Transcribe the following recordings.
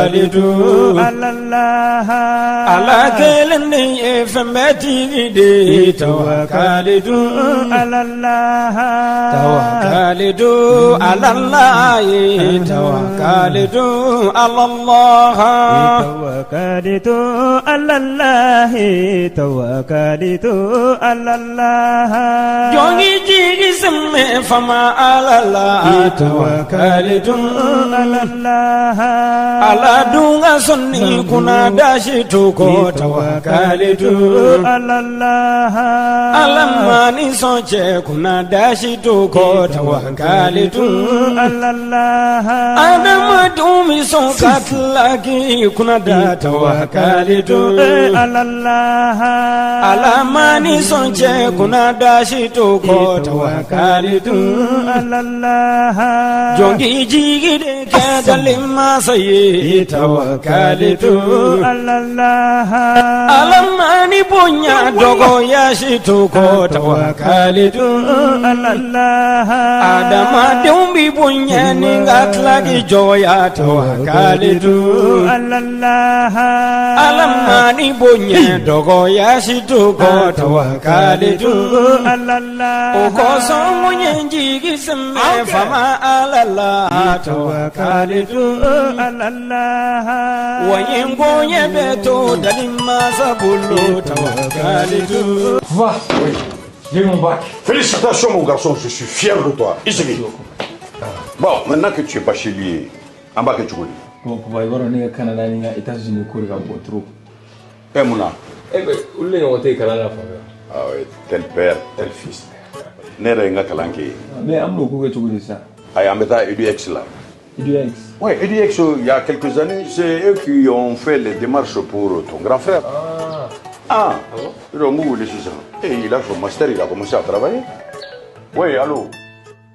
Tawakalitu alallah Ala kelen de ye fɛn bɛɛ tigi de ye tawakalitu alallah Tawakalitu alallah ye tawakalitu alallah Tawakalitu alallah tawakalitu alallah Jɔn k'i jigi sɛmɛ fama Ala la tawakalitu alallah Ala dun ka sɔn ni kunna dasi to kɔ tawakalitu alallah Ala ma ni sɔn cɛ kunna dasi to kɔ tawakalitu alallah Adamadenw bɛ sɔn ka tila k'i kunna da tawakalitu alallah Ala ma ni sɔn cɛ kunna dasi to kɔ tawakalitu alallah Jɔn k'i jigi de kɛ dalen masa ye tawakalitu alallah Ala ma ni bonya dɔgɔya si to kɔ tawakalitu alallah Adamadenw bi bonya ni ka tila k'i jɔya tawakalitu alallah Ala ma ni bonya dɔgɔya si to kɔ tawakalitu alallah O kosɔn mun ye n jigi sɛmɛ fama Ala la tawakalitu alallah Wa ye n koɲɛ bɛɛ to dali masa bolo tawakalitu Va. Oui. J'ai eu mon bac. Félicitations, mon garçon, je suis fier de toi. Ici. Bon, maintenant que tu es bachelier, an b'a kɛ cogo di? Bon, papa, i b'a dɔn ne ka Canada ni n ka États-Unis ko de ka bon trop. Eh, mun na? Eh ben, olu de ɲɔgɔn tɛ yen kalan na fan bɛɛ. Ah ouais, tel père, tel fils. Ne yɛrɛ ye n ka kalan kɛ yen. Mais an bɛn'o ko kɛ cogo di sisan? Ayi, an bɛ taa EDUX la. EDUX. Oui, EDUX, il y a quelques années, c'est eux qui ont fait les démarches pour ton grand frère. Ah. Ah, Ah bon? Ils ont wele sisan. Et il a son master, il a commencé à travailler. Oui, allô?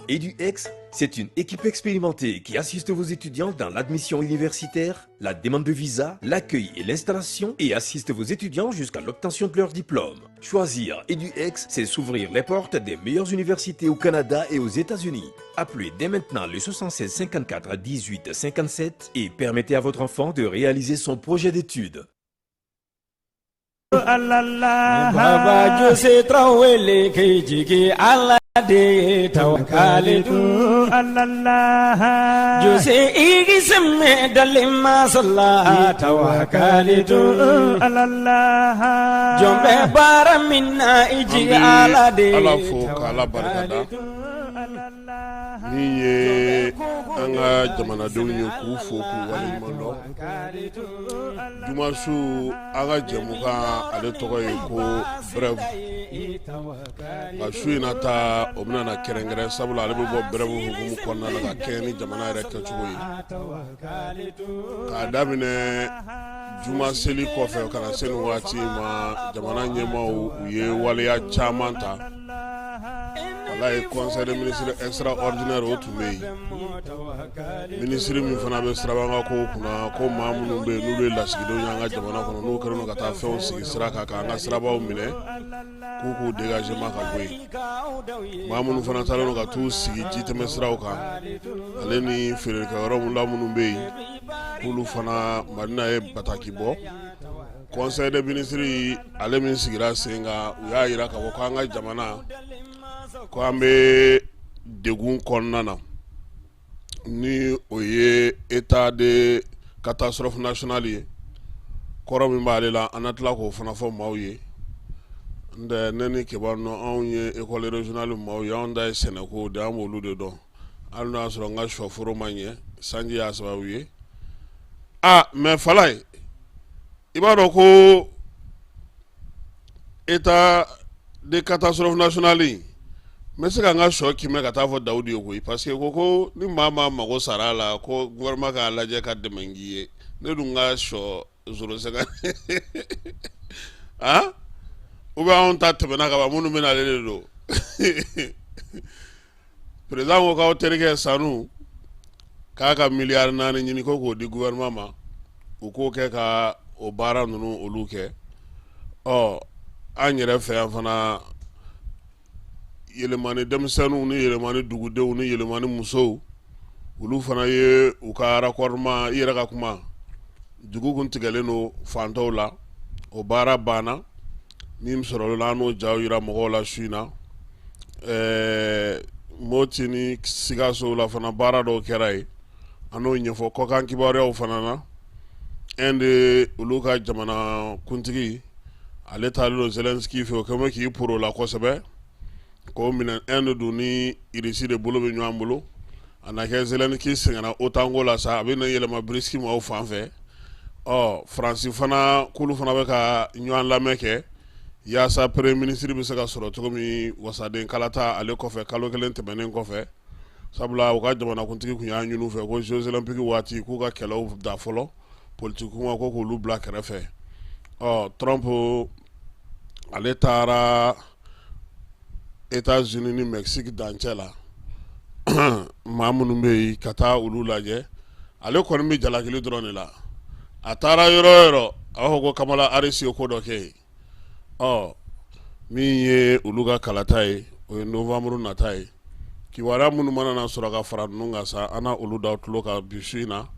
EduX, c'est une équipe expérimentée qui assiste vos étudiants dans l'admission universitaire, la demande de visa, l'accueil et l'installation et assiste vos étudiants jusqu'à l'obtention de leur diplôme. Choisir EduX, c'est s'ouvrir les portes des meilleures universités au Canada et aux États-Unis. Appelez dès maintenant le 76 54 18 57 et permettez à votre enfant de réaliser son projet d'études. Alallah Baba Jose Traoré k'i jigi Ala de tawakalitu alallah Jose i k'i sɛmɛ dalen masa la tawakalitu alallah Jɔn bɛ baara min na i jigi Ala de An bɛ Ala fo k'Ala barikada min ye an ka jamanadenw ye k'u fo k'u waleɲuman dɔn. Jumasu an ka jɛmukan ale tɔgɔ ye ko brève, nka su in na ta o bɛna na kɛrɛnkɛrɛn, sabula ale bɛ bɔ brève hukumu kɔnɔna na ka kɛɲɛ ni jamana yɛrɛ kɛcogo ye. K'a daminɛ juma seli kɔfɛ ka na se nin waati ma, jamana ɲɛmaaw u ye waleya caman ta. Walayi, conseil des ministres extraordinaire o tun bɛ yen. Minisiri min fana bɛ sirabakan kow kunna, ko maa minnu bɛ yen n'olu ye lasigidenw ye an ka jamana kɔnɔ, n'u kɛlen don ka taa fɛnw sigi sira kan k'an ka sirabaw minɛ, k'u k'u dégagement ka bɔ yen. Maa minnu fana taalen don ka t'u sigi jitɛmɛ siraw kan, ale ni feerekɛyɔrɔ la minnu bɛ yen, k'olu fana Madina ye bataki bɔ. Conseil des ministres ale min sigira sen kan, u y'a jira k'a fɔ k'an ka jamana ko an bɛ degun kɔnɔna na, ni o ye état de catastrophe nationale ye. Kɔrɔ min b'ale la, an na tila k'o fana fɔ maaw ye. N tɛ ne ni Keba nɔ, anw ye école régionale maaw ye, anw ta ye sɛnɛko de, an b'olu de dɔn. Hali n'o y'a sɔrɔ n ka sɔforo ma ɲɛ, sanji y'a sababu ye. Aa, mais Falaye, i b'a dɔn ko état de catastrophe nationale n bɛ se ka n ka sɔ kimɛ ka taa fɔ Dawudi ye koyi, parce que ko ni maa maa mago sara a la, ko gouvernement k'a lajɛ ka dɛmɛ k'i ye. Ne dun ka sɔ 0,50 ah, ou bien anw ta tɛmɛna ka ban, minnu bɛ n'ale de don. Président ko k'aw terikɛ Sanu k'a ka miliyari 4 ɲini ko k'o di gouvernement ma, u k'o kɛ ka o baara ninnu olu kɛ. Ɔ, an yɛrɛ fɛ yan fana, Yɛlɛmani denmisɛnninw ni Yɛlɛmani dugudenw ni Yɛlɛmani musow, olu fana ye u ka raccordement. I yɛrɛ ka kuma. Dugu kun tigɛlen don fantɔw la, o baara banna. Min sɔrɔla la, an n'o jaw yira mɔgɔw la su in na. Moti ni Sikaso la fana, baara dɔw kɛra yen, an n'o ɲɛfɔ. Kɔkan kibaruyaw fana na, Inde olu ka jamana kuntigi, ale taalen don Zelensky fɛ, o kɛlen bɛ k'i poro la kosɛbɛ k'o minɛ. Inde dun ni Irisi de bolo bɛ ɲɔgɔn bolo. A na kɛ Zelensky sɛgɛnna OTAN ko la sa, a bɛ na yɛlɛma BRICS maaw fan fɛ. Ɔ Faransi fana, k'olu fana bɛ ka ɲɔgɔn lamɛn kɛ yaasa premier ministre bɛ se ka sɔrɔ cogo min wasaden kalata ale kɔfɛ, kalo kelen tɛmɛnen kɔfɛ, sabula u ka jamanakuntigi tun y'a ɲini u fɛ ko Jeux olympiques waati k'u ka kɛlɛw da fɔlɔ, politique kuma ko k'olu bila kɛrɛfɛ. Ɔ Trump, ale taara États-Unis ni Mexique dancɛ la, maa minnu bɛ yen, ka taa olu lajɛ. Ale kɔni bɛ jalakili dɔrɔn de la. A taara yɔrɔ o yɔrɔ, a b'a fɔ ko Kamala Harris ye ko dɔ kɛ yen. Ɔ min ye olu ka kalata ye, o ye novembre nata ye. Kibaruya minnu mana na sɔrɔ ka fara ninnu kan sa, an na olu da tulo kan bi su in na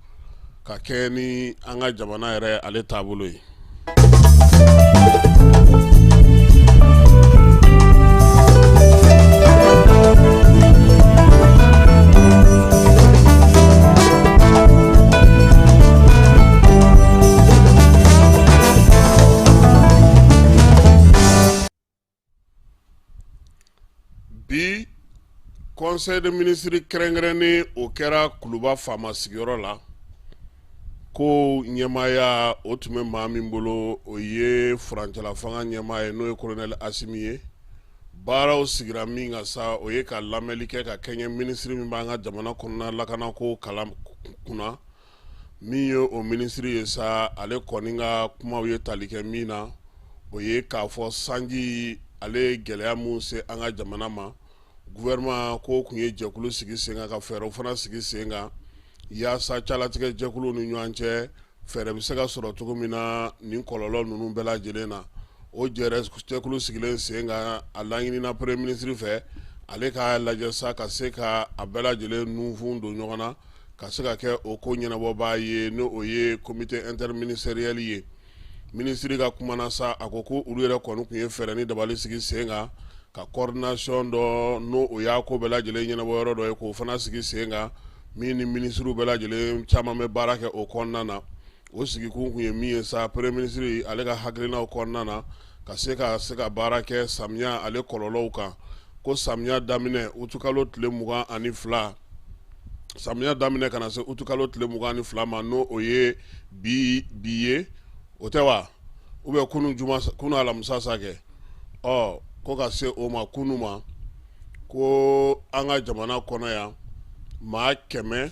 ka kɛ ni an ka jamana yɛrɛ ale taabolo ye. Bi conseil de ministre kɛrɛnkɛrɛnnen, o kɛra Kuluba faama sigiyɔrɔ la. Ko ɲɛmaaya, o tun bɛ maa min bolo, o ye furancɛla fanga ɲɛmaa ye, n'o ye colonel Asimi ye. Baaraw sigira min kan sa, o ye ka lamɛnli kɛ ka kɛɲɛ minisiri min b'an ka jamana kɔnɔna lakanako kalan kunna. Min ye o minisiri ye sa, ale kɔni ka kumaw ye tali kɛ min na, o ye k'a fɔ sanji ale ye gɛlɛya min se an ka jamana ma, gouvernement ko tun ye jɛkulu sigi sen kan, ka fɛɛrɛw fana sigi sen kan yaasa calatigɛ jɛkuluw ni ɲɔgɔn cɛ, fɛɛrɛ bɛ se ka sɔrɔ cogo min na nin kɔlɔlɔ ninnu bɛɛ lajɛlen na. O jɛkulu sigilen sen kan, a laɲinina premier ministre fɛ, ale k'a lajɛ sa ka se ka a bɛɛ lajɛlen nunfun don ɲɔgɔn na ka se ka kɛ o ko ɲɛnabɔbaa ye, n'o o ye comité interministériel ye. Minisiri ka kuma na sa, a ko ko olu yɛrɛ kɔni tun ye fɛɛrɛ ni dabali sigi sen kan ka coordination dɔ, n'o o y'a ko bɛɛ lajɛlen ɲɛnabɔ yɔrɔ dɔ ye, k'o fana sigi sen kan, min ni minisiriw bɛɛ lajɛlen caman bɛ baara kɛ o kɔnɔna na. O sigikun tun ye min ye sa, premier ministre ale ka hakilinaw kɔnɔna na, ka se ka baara kɛ samiya ale kɔlɔlɔw kan. Ko samiya daminɛ utukalo tile 22, samiya daminɛ ka na se utukalo tile 22 ma, n'o o ye bi bi ye, o tɛ wa, ou bien kunun juma, kunun alamisa sa kɛ. Ɔ ko ka se o ma kunun ma, ko an ka jamana kɔnɔ yan, maa kɛmɛ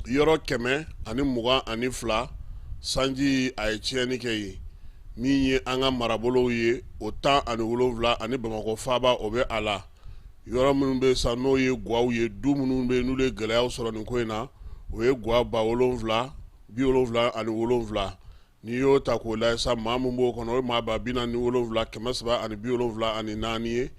yɔrɔ 122, sanji a ye tiɲɛni kɛ yen. Min ye an ka marabolow ye, o 17 ani Bamakɔ faaba, o bɛ a la. Yɔrɔ minnu bɛ sa, n'o ye gwaw ye, du minnu bɛ n'olu ye gɛlɛyaw sɔrɔ nin ko in na, o ye gwa 7077. N'i y'o ta k'o lajɛ sa, maa min b'o kɔnɔ, o ye maa 47,374 ye.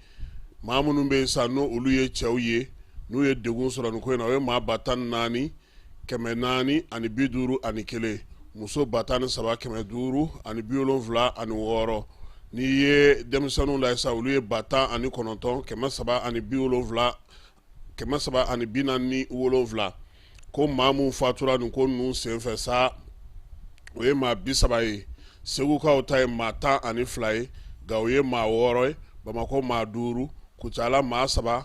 Maa minnu bɛ yen sa, n'o olu ye cɛw ye, n'u ye degun sɔrɔ nin ko in na, o ye maa 14,451, muso 13,576. N'i ye denmisɛnninw lajɛ sa, olu ye 19, 370, 347. Ko maa min fatura nin ko ninnu senfɛ sa, o ye maa 30 ye. Segukaw ta ye maa 12 ye, Gawo ye maa 6 ye, Bamakɔ maa 5, Kucala maa 3,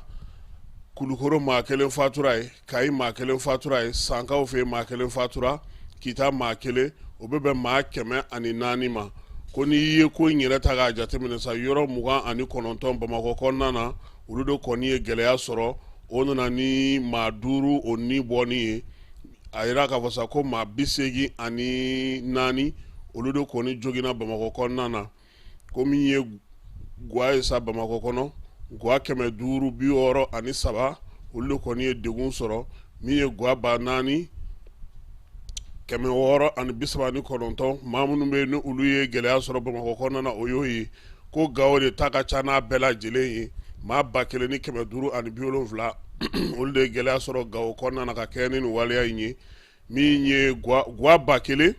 Kulukoro maa 1 fatura ye, Kayi maa 1 fatura ye, Sankaw fɛ yen maa 1 fatura, Kita maa 1, o bɛ bɛn maa 104 ma. Ko n'i ye ko in yɛrɛ ta k'a jateminɛ sa, yɔrɔ 29 Bamakɔ kɔnɔna na, olu de kɔni ye gɛlɛya sɔrɔ. O nana ni maa 5 o ni bɔni ye. A yira k'a fɔ sa ko maa 84, olu de kɔni joginna Bamakɔ kɔnɔna na. Ko min ye gwa ye sa Bamakɔ kɔnɔ, gwa 563, olu de kɔni ye degun sɔrɔ. Min ye gwa 4639, maa minnu bɛ yen ni olu ye gɛlɛya sɔrɔ Bamakɔ kɔnɔna na, o y'o ye. Ko Gawo de ta ka ca n'a bɛɛ lajɛlen ye, maa 1570, olu de ye gɛlɛya sɔrɔ Gawo kɔnɔna na ka kɛɲɛ ni nin waleya in ye. Min ye gwa 1000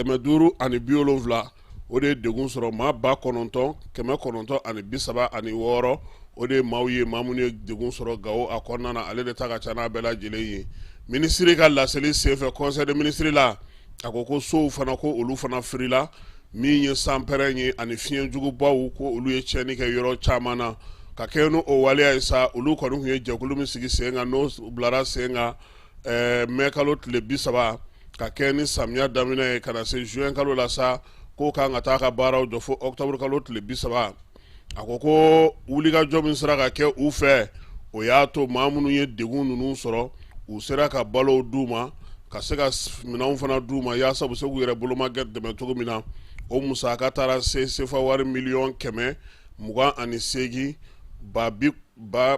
570, o de ye degun sɔrɔ. Maa 9936, o de ye maaw ye, maa minnu ye degun sɔrɔ Gawo a kɔnɔna na. Ale de ta ka ca n'a bɛɛ lajɛlen ye. Minisiri ka laseli senfɛ conseil de ministre la, a ko ko sow fana, ko olu fana firila. Min ye sanpɛrɛn ye ani fiɲɛjugubaw, ko olu ye tiɲɛni kɛ yɔrɔ caman na. Ka kɛɲɛ n'o waleya ye sa, olu kɔni tun ye jɛkulu min sigi sen kan, n'o bilara sen kan mɛ kalo tile 30, ka kɛɲɛ ni samiya daminɛ ye, ka na se juin kalo la sa, k'o kan ka taa ka baaraw jɔ fo octobre kalo tile 30. A ko ko wulikajɔ min sera ka kɛ u fɛ, o y'a to maa minnu ye degun ninnu sɔrɔ, u sera ka balow d'u ma, ka se ka minɛnw fana d'u ma, yaasa u bɛ se k'u yɛrɛ boloma dɛmɛ cogo min na. O musaka taara se sefa wari miliyɔn 128 ba bi ba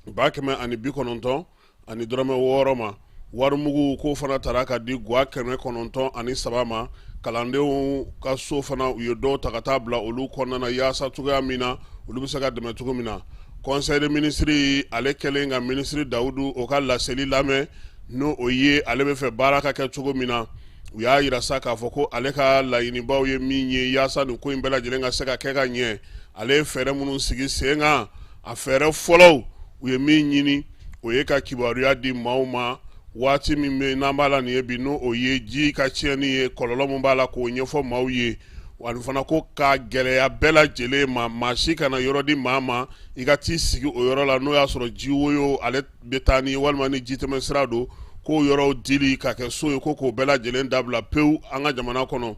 ba 190 ani dɔrɔmɛ 6 ma. Warimugu k'o fana taara ka di gwa 903 ma. Kalandenw ka so fana, u ye dɔw ta ka taa bila olu kɔnɔna na, yaasa cogoya min na olu bɛ se ka dɛmɛ cogo min na. Conseil de ministre ale kɛlen ka minisiri Dawudu o ka laseli lamɛn, n'o o ye ale bɛ fɛ baara ka kɛ cogo min na, u y'a yira sa k'a fɔ ko ale ka laɲinibaw ye min ye, yaasa nin ko in bɛɛ lajɛlen ka se ka kɛ ka ɲɛ, ale ye fɛɛrɛ minnu sigi sen kan. A fɛɛrɛ fɔlɔw, u ye min ɲini, o ye ka kibaruya di maaw ma waati min bɛ n'an b'a la nin ye bi, n'o o ye ji ka tiɲɛni ye, kɔlɔlɔ min b'a la, k'o ɲɛfɔ maaw ye. Ani fana ko ka gɛlɛya bɛɛ lajɛlen ma, maa si kana yɔrɔ di maa ma i ka t'i sigi o yɔrɔ la, n'o y'a sɔrɔ ji woyo ale bɛ taa ni walima ni jitɛmɛ sira don, k'o yɔrɔw dili ka kɛ so ye, ko k'o bɛɛ lajɛlen dabila pewu an ka jamana kɔnɔ.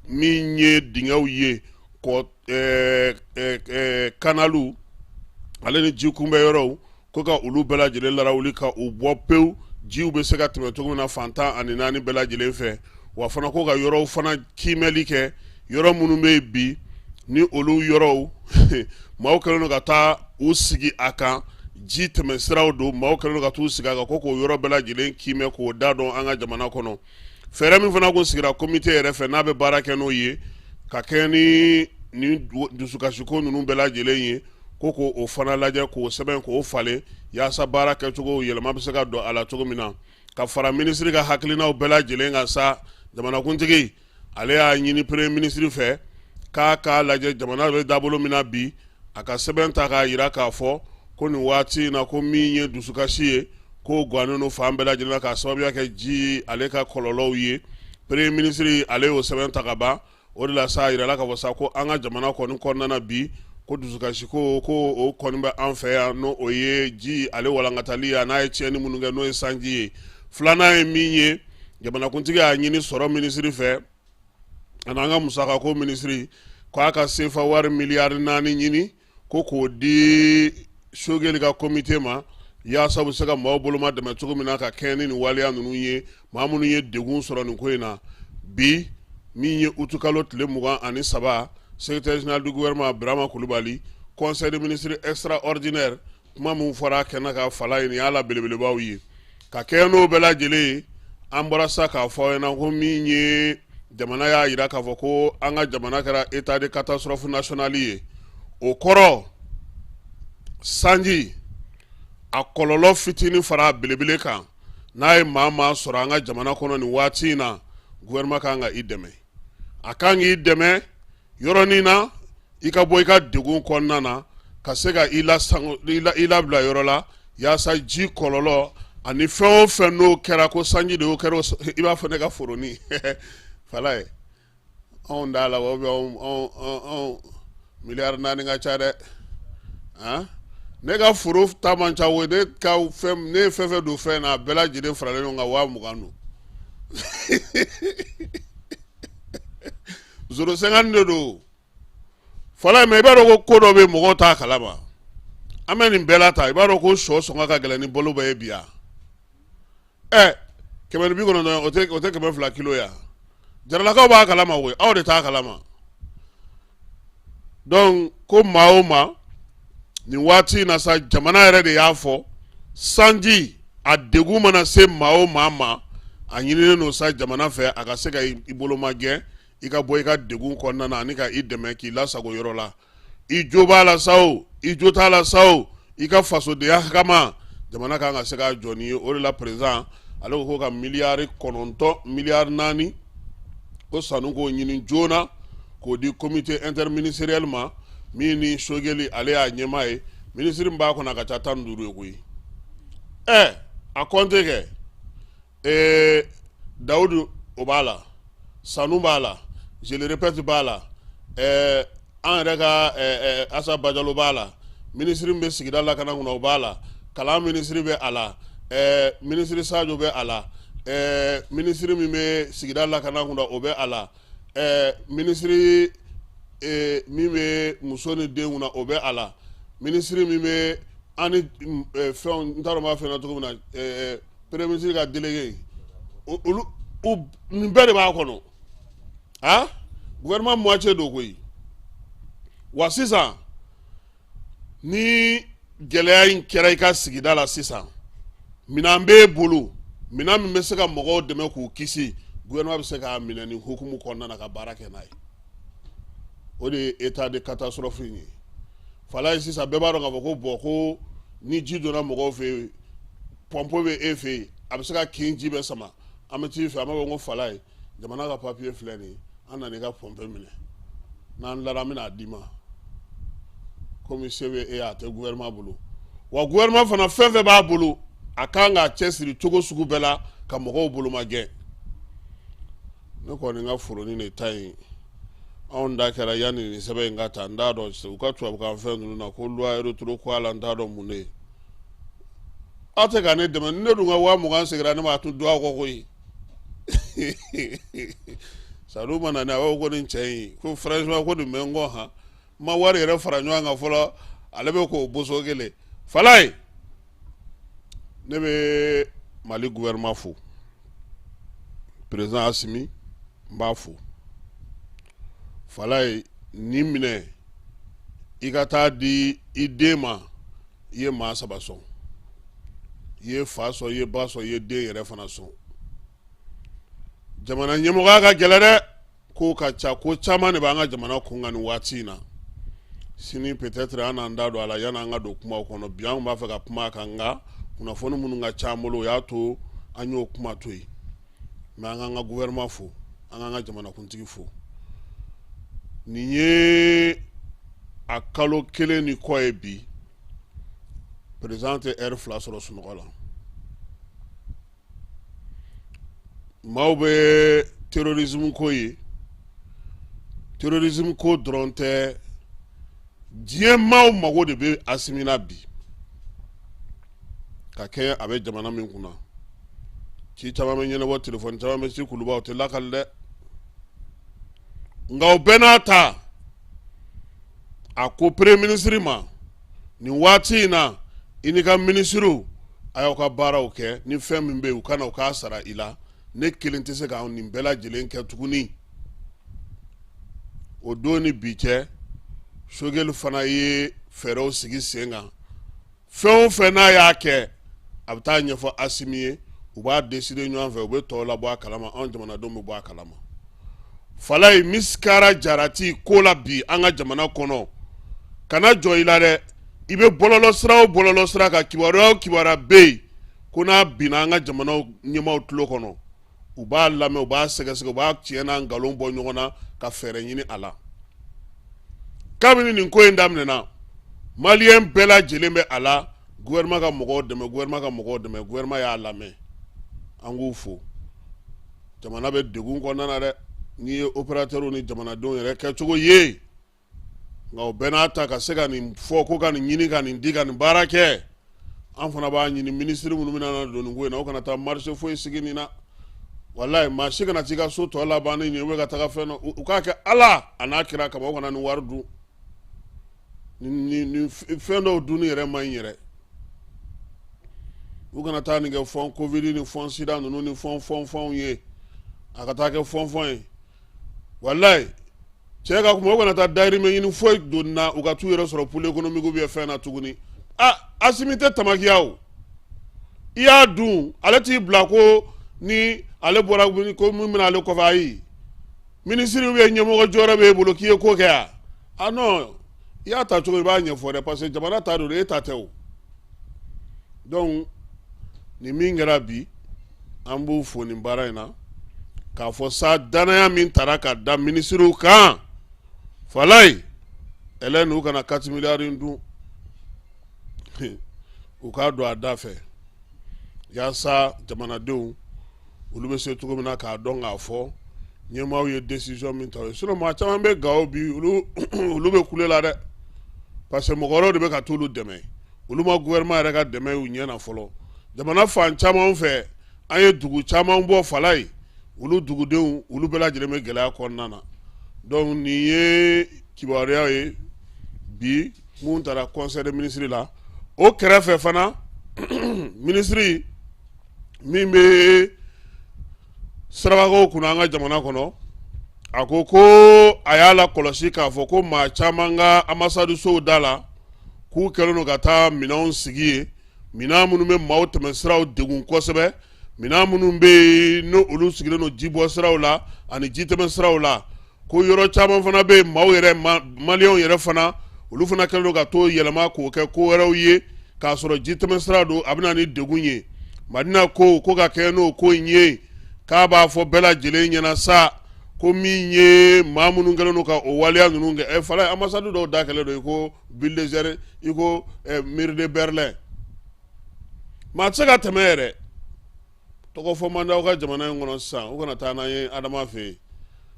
Min ye dingɛw ye, kɔ kanaliw ale ni ji kunbɛ yɔrɔw, ko ka olu bɛɛ lajɛlen larawuli ka u bɔ pewu, jiw bɛ se ka tɛmɛ cogo min na fan 14 bɛɛ lajɛlen fɛ. Wa fana ko ka yɔrɔw fana kiimɛli kɛ, yɔrɔ minnu bɛ yen bi ni olu yɔrɔw maaw kɛlen don ka taa u sigi a kan, ji tɛmɛ siraw don, maaw kɛlen don ka t'u sigi a kan, ko k'o yɔrɔ bɛɛ lajɛlen kiimɛ k'o da dɔn an ka jamana kɔnɔ. Fɛɛrɛ min fana kun sigira komite yɛrɛ fɛ, n'a bɛ baara kɛ n'o ye ka kɛɲɛ ni nin dusukasiko ninnu bɛɛ lajɛlen ye, ko k'o fana lajɛ, k'o sɛbɛn, k'o falen, yaasa baara kɛcogo yɛlɛma bɛ se ka don a la cogo min na. Ka fara minisiri ka hakilinaw bɛɛ lajɛlen kan sa, jamanakuntigi ale y'a ɲini premier ministre fɛ k'a k'a lajɛ jamana bɛ dabolo min na bi, a ka sɛbɛn ta k'a jira k'a fɔ ko nin waati in na, ko min ye dusukasi ye, k'o gannen don fan bɛɛ lajɛlen na k'a sababuya kɛ ji ale ka kɔlɔlɔw ye. Premier ministre ale y'o sɛbɛn ta ka ban. O de la sa, a yirala k'a fɔ sa ko an ka jamana kɔni kɔnɔna na bi, ko dusukasi ko o kɔni bɛ an fɛ yan, n'o o ye ji ale walankatali ye, n'a ye tiɲɛni minnu kɛ, n'o ye sanji ye. Filanan ye min ye, jamanakuntigi y'a ɲini sɔrɔ minisiri fɛ ani an ka musakako minisiri k'a ka sefa wari miliyari 4 ɲini, ko k'o di Sogɛli ka komite ma, yaasa u bɛ se ka maaw boloma dɛmɛ cogo min na ka kɛɲɛ ni nin waleya ninnu ye, maa minnu ye degun sɔrɔ nin ko in na bi. Min ye utukalo tile 23, secrétaire général du gouvernement Birama Kulubali, conseil de ministre extraordinaire, kuma min fɔra a kɛnɛ kan fala ye, nin y'a la belebelebaw ye. Ka kɛɲɛ n'o bɛɛ lajɛlen ye, an bɔra sa k'a fɔ aw ɲɛna ko min ye jamana y'a jira k'a fɔ ko an ka jamana kɛra état de catastrophe nationale ye. O kɔrɔ, sanji a kɔlɔlɔ fitinin fara belebele kan, n'a ye maa maa sɔrɔ an ka jamana kɔnɔ nin waati in na, gouvernement kan ka i dɛmɛ. A kan k'i dɛmɛ yɔrɔnin na, i ka bɔ i ka degun kɔnɔna na, ka se ka i labila yɔrɔ la, yaasa ji kɔlɔlɔ ani fɛn o fɛn n'o kɛra, ko sanji de y'o kɛra. I b'a fɔ ne ka foroni fala ye, anw t'a la, anw miliyari 4 ka ca dɛ. Ne ka foro ta man ca o. Ne ka fɛn, ne ye fɛn fɛn don fɛn na, a bɛɛ lajɛlen faralen ɲɔgɔn kan, 20,000 don. 0,50 de don fala. Mais i b'a dɔn ko ko dɔ bɛ mɔgɔw t'a kalama. An bɛ nin bɛɛ la ta, i b'a dɔn ko sɔ sɔngɔ ka gɛlɛn ni balo bɛɛ ye bi yan. Ɛ 190, o tɛ 200 kilo yan. Jaralakaw b'a kalama koyi, aw de t'a kalama. Donc ko maa o maa nin waati in na sa, jamana yɛrɛ de y'a fɔ, sanji a degun mana se maa o maa ma, a ɲininen don sa jamana fɛ a ka se ka i boloma gɛn, i ka bɔ i ka degun kɔnɔna na, ani ka i dɛmɛ k'i lasago yɔrɔ la. I jo b'a la sa o, i jo t'a la sa o, i ka fasodenya kama, jamana kan ka se ka jɔ n'i ye. O de la président ale ko ka miliyari 9, miliyari 4. Ko Sanu k'o ɲini joona k'o di comité interministériel ma, min ni Sogɛli ale y'a ɲɛmaa ye. Minisiri min b'a kɔnɔ, a ka ca 15 ye koyi. Ɛ, a kɔnte kɛ, Dawudu o b'a la, Sanu b'a la, je le répète b'a la, an yɛrɛ ka Asa Bajalo b'a la, minisiri min bɛ sigida lakana kunna, o b'a la, kalan minisiri bɛ a la, minisiri Sajo bɛ a la, minisiri min bɛ sigida lakana kunna, o bɛ a la, minisiri min bɛ muso ni den kunna, o bɛ a la, minisiri min bɛ an ni fɛnw, n t'a dɔn n b'a fɔ cogo min na, premier ministre ka délégué, olu, nin bɛɛ de b'a kɔnɔ. Ah, gouvernement moitié don koyi. Wa sisan ni gɛlɛya in kɛra i ka sigida la sisan, minɛn b'e bolo, minɛn min bɛ se ka mɔgɔw dɛmɛ k'u kisi, gouvernement bɛ se k'a minɛ nin hukumu kɔnɔna na ka baara kɛ n'a ye. O de ye état de catastrophe in ye. Falaye, sisan bɛɛ b'a dɔn k'a fɔ ko bɔn, ko ni ji donna mɔgɔw fɛ yen, pɔnpo bɛ e fɛ yen, a bɛ se ka kin ji bɛ sama, an bɛ t'i fɛ, an b'a fɔ ko Falaye, jamana ka papiye filɛ nin ye, an nana i ka pɔnpe minɛ, n'an tilara an bɛna d'i ma. Komi se bɛ e ye, a tɛ gouvernement bolo. Wa gouvernement fana, fɛn fɛn b'a bolo, a kan k'a cɛsiri cogo sugu bɛɛ la ka mɔgɔw boloma gɛn. Ne kɔni ka foroni de ta yen, anw da kɛra yanni nin sɛbɛn in ka ta. N t'a dɔn u ka tubabukan fɛn ninnu na ko loi rétro ko a la, n t'a dɔn mun de ye. Aw tɛ ka ne dɛmɛ, ne dun ka 20,000 seginna ne ma, a tun don aw kɔ koyi. Sadu ma na, ne a b'a fɔ ko nin cɛ in ko franchement ko nin bɛ n kɔ han, n ma wari yɛrɛ fara ɲɔgɔn kan fɔlɔ, ale bɛ k'o boso kelen. Falaye, ne bɛ Mali gouvernement fo, président Asimi, n b'a fo. Falaye, nin minɛ i ka taa di i den ma, i ye maa saba sɔn, i ye fa sɔn, i ye ba sɔn, i ye den yɛrɛ fana sɔn. Jamana ɲɛmɔgɔya ka gɛlɛn dɛ, ko ka ca, ko caman de b'an ka jamana kun kan nin waati in na. Sini peut-être an n'an da don a la yanni an ka don kumaw kɔnɔ. Bi an b'a fɛ ka kuma a kan, nka kunnafoni minnu ka ca an bolo, o y'a to an y'o kuma to yen. Mais an k'an ka gouvernement fo, an k'an ka jamanakuntigi fo. Nin ye a kalo kelen ni kɔ ye bi, président tɛ heure 2 sɔrɔ sunɔgɔ la. Maaw bɛ terrorisme ko ye, terrorisme ko dɔrɔn tɛ, diɲɛ maaw mago de bɛ Asimi na bi ka kɛ a bɛ jamana min kunna. Ci caman bɛ ɲɛnabɔ, telefɔni caman bɛ ci kuluba, o tɛ lakali dɛ. Nka o bɛɛ n'a ta, a ko premier ministre ma, nin waati in na, i n'i ka minisiriw, a y'aw ka baaraw kɛ, ni fɛn min bɛ yen, u ka na u k'a sara i la, ne kelen tɛ se ka nin bɛɛ lajɛlen kɛ tuguni. O don ni bi cɛ, Sogɛli fana ye fɛɛrɛw sigi sen kan. Fɛn o fɛn n'a y'a kɛ, a bɛ taa ɲɛfɔ Asimi ye, u b'a décider ɲɔgɔn fɛ, u bɛ tɔw labɔ a kalama, anw jamanadenw bɛ bɔ a kalama. Falaye, misikara jarati ko la bi an ka jamana kɔnɔ, kana jɔ i la dɛ. I bɛ bɔlɔlɔ sira o bɔlɔlɔ sira kan, kibaruya o kibaruya bɛ yen ko n'a binna an ka jamana ɲɛmaaw tulo kɔnɔ, u b'a lamɛn, u b'a sɛgɛsɛgɛ, u b'a tiɲɛ n'a nkalon bɔ ɲɔgɔn na ka fɛɛrɛ ɲini a la. Kabini nin ko in daminɛna, maliyɛn bɛɛ lajɛlen bɛ a la gouvernement ka mɔgɔw dɛmɛ, gouvernement ka mɔgɔw dɛmɛ. Gouvernement y'a lamɛn, an k'u fo. Jamana bɛ degun kɔnɔna na dɛ, n'i ye opérateurs ni jamanadenw yɛrɛ kɛcogo ye. Nka o bɛɛ n'a ta, ka se ka nin fɔ ko ka nin ɲini, ka nin di, ka nin baara kɛ, an fana b'a ɲini minisiri minnu bɛna don nin ko in na, o kana taa marché foyi sigi nin na. Walayi, maa si kana t'i ka so tɔ laban ni nin ye, ka taga fɛn u k'a kɛ Ala a n'a kira kama, o kana nin wari dun. Nin fɛn dɔw dunni yɛrɛ man ɲi yɛrɛ. U kana taa nin kɛ fonds Covid ni fonds sida ninnu ni fonds fonds fonds ye, a ka taa kɛ fonds fonds ye. Walayi, cɛ ka kuma, u kana taa dayirimɛ ɲini foyi don na, u ka t'u yɛrɛ sɔrɔ pôle économique bɛ fɛn na tuguni. A Asimi tɛ tamakiya o, i y'a dun, ale t'i bila ko ni ale bɔra ko min bɛna ale kɔfɛ. Ayi, minisiri bɛ ɲɛmɔgɔ jɔyɔrɔ b'e bolo k'i ye ko kɛ yan, ah non, i y'a ta cogo, i b'a ɲɛfɔ dɛ, parce que jamana ta don, e ta tɛ o. Donc nin min kɛra bi, an b'u fo nin baara in na. K'a fɔ sa danaya min tara ka da minisiriw kan, falayi Hélène, u kana 4 milliards in dun, u k'a don a da fɛ yaasa jamanadenw olu bɛ se cogo min na k'a dɔn k'a fɔ ɲɛmaaw ye décision min ta o ye. Sinon maa caman bɛ Gawo bi, olu bɛ kule la dɛ, parce que mɔgɔ wɛrɛw de bɛ ka t'olu dɛmɛ, olu ma gouvernement yɛrɛ ka dɛmɛ y'u ɲɛ na fɔlɔ. Jamana fan caman fɛ, an ye dugu caman bɔ, falayi, olu dugudenw olu bɛɛ lajɛlen bɛ gɛlɛya kɔnɔna na. Donc nin ye kibaruya ye bi mun taara conseil des ministres la. O kɛrɛfɛ fana, minisiri min bɛ sirabakaw kunna an ka jamana kɔnɔ, a ko ko a y'a la kɔlɔsi k'a fɔ ko maa caman ka ambassade sow da la, k'u kɛlen don ka taa minɛnw sigi yen, minɛn minnu bɛ maaw tɛmɛ siraw degun kosɛbɛ, minɛn minnu bɛ yen n'o olu sigilen don jibɔ siraw la ani jitɛmɛ siraw la, ko yɔrɔ caman fana bɛ yen, maaw yɛrɛ, maliyɛnw yɛrɛ fana, olu fana kɛlen don ka t'o yɛlɛma k'o kɛ ko wɛrɛw ye k'a sɔrɔ jitɛmɛ sira don, a bɛ na ni degun ye. Madina ko ko ka kɛ n'o ko in ye, k'a b'a fɔ bɛɛ lajɛlen ɲɛna sa ko min ye maa minnu kɛlen don ka o waleya ninnu kɛ, ɛ fala, ambassade dɔw da kɛlen don i ko bulldozer, i ko mur de Berlin, maa tɛ se ka tɛmɛ yɛrɛ. Tɔgɔ fɔ man di aw ka jamana in kɔnɔ sisan, u kana taa n'an ye Adama fɛ yen.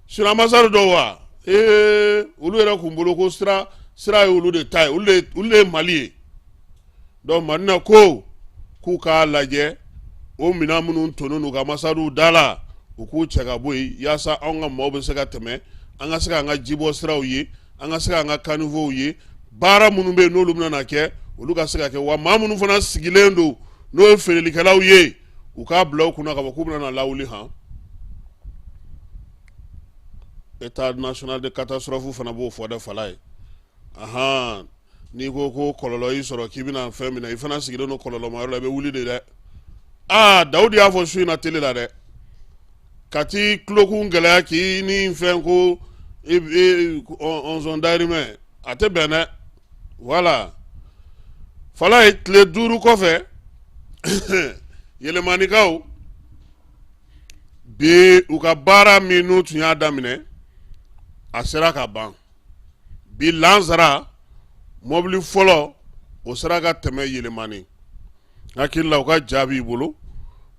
Sinon ambassade dɔw wa, ee, olu yɛrɛ kun bolo ko sira sira ye olu de ta ye, olu de ye Mali ye. Donc Madina ko k'u k'a lajɛ, o minɛn minnu tonnen n'u ka ambassade da la, u k'u cɛ ka bɔ yen yaasa anw ka maaw bɛ se ka tɛmɛ, an ka se k'an ka jibɔ siraw ye, an ka se k'an ka caniveauw ye, baara minnu bɛ yen n'olu bɛna kɛ, olu ka se ka kɛ. Wa maa minnu fana sigilen don n'o ye feerelikɛlaw ye, u k'a bila u kunna k'a fɔ k'u bɛna lawuli han. État national de catastrophe fana b'o fɔ dɛ, fala ye. Ahan, n'i ko ko kɔlɔlɔ y'i sɔrɔ k'i bɛna fɛn minɛ, i fana sigilen don kɔlɔlɔma yɔrɔ la, i bɛ wuli de dɛ. Aa, Dawudi y'a fɔ su in na télé la dɛ, ka t'i tulokun gɛlɛya k'i ni fɛn ko ɔnzɔn dayirimɛ, a tɛ bɛn dɛ. Voilà, fala ye, tile 5 kɔfɛ, Yɛlɛmanikaw bi u ka baara min n'u tun y'a daminɛ, a sera ka ban bi lansara. Mɔbili fɔlɔ o sera ka tɛmɛ Yɛlɛmani. Hakili la u ka jaabi i bolo,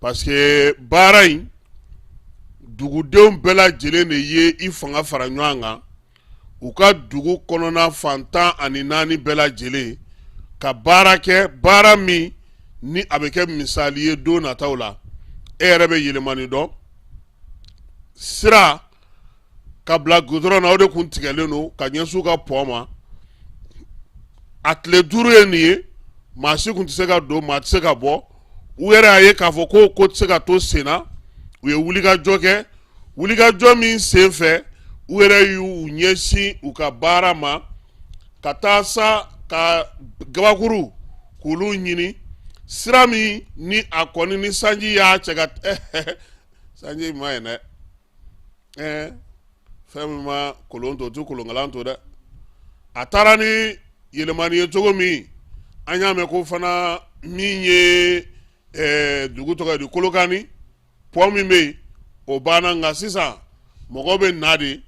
parce que baara in dugudenw bɛɛ lajɛlen de ye i fanga fara ɲɔgɔn kan, u ka dugu kɔnɔna fan 14 bɛɛ lajɛlen ka baara kɛ, baara min ni a bɛ kɛ misali ye don nataw la. E yɛrɛ bɛ Yɛlɛmani dɔn, sira ka bila goudron na, o de kun tigɛlen don ka ɲɛsin u ka pont ma. A tile 5 ye nin ye, maa si kun tɛ se ka don, maa tɛ se ka bɔ. U yɛrɛ y'a ye k'a fɔ ko ko tɛ se ka to sen na, u ye wulikajɔ kɛ. Wulikajɔ min sen fɛ, u yɛrɛ y'u ɲɛsin u ka baara ma, ka taa sa ka gabakuru k'olu ɲini, sira min ni a kɔni ni sanji y'a cɛ ka sanji ma ye dɛ. Ɛɛ, fɛn min ma kolon to, o tɛ kolonkalan to dɛ. A taara ni Yɛlɛmani ye cogo min, an y'a mɛn ko fana min ye dugu tɔgɔ ye di, Kolokani pont min bɛ yen, o banna. Nka sisan mɔgɔw bɛ na de,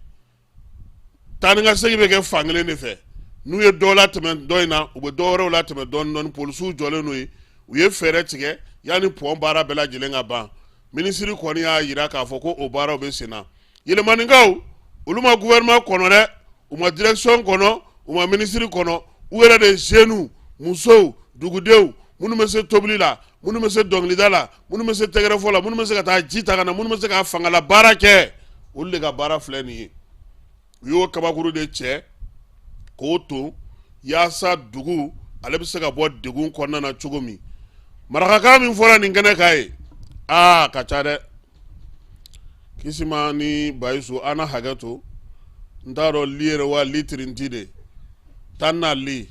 taa ni ka segin bɛ kɛ fan kelen de fɛ. N'u ye dɔ latɛmɛ dɔ in na, u bɛ dɔ wɛrɛw latɛmɛ dɔɔnin dɔɔnin. Polisiw jɔlen n'o ye, u ye fɛɛrɛ tigɛ yanni pont baara bɛɛ lajɛlen ka ban. Minisiri kɔni y'a jira k'a fɔ ko o baaraw bɛ sen na. Yɛlɛmanikaw, olu ma gouvernement kɔnɔ dɛ, u ma direction kɔnɔ, u ma minisiri kɔnɔ, u yɛrɛ de jeunes, musow, dugudenw minnu bɛ se tobili la, minnu bɛ se dɔnkilida la, minnu bɛ se tɛgɛrɛfɔ la, minnu bɛ se ka taa ji ta ka na, minnu bɛ se ka fangala baara kɛ, olu de ka baara filɛ nin ye. U y'o kabakuru de cɛ k'o ton yaasa dugu ale bɛ se ka bɔ degun kɔnɔna na cogo min. Marakakan min fɔra nin kɛnɛ kan ye, aa, ka ca dɛ. Kisima ni Bayisu, an na hakɛ to, n t'a dɔn li yɛrɛ wa li tirinti de tan na li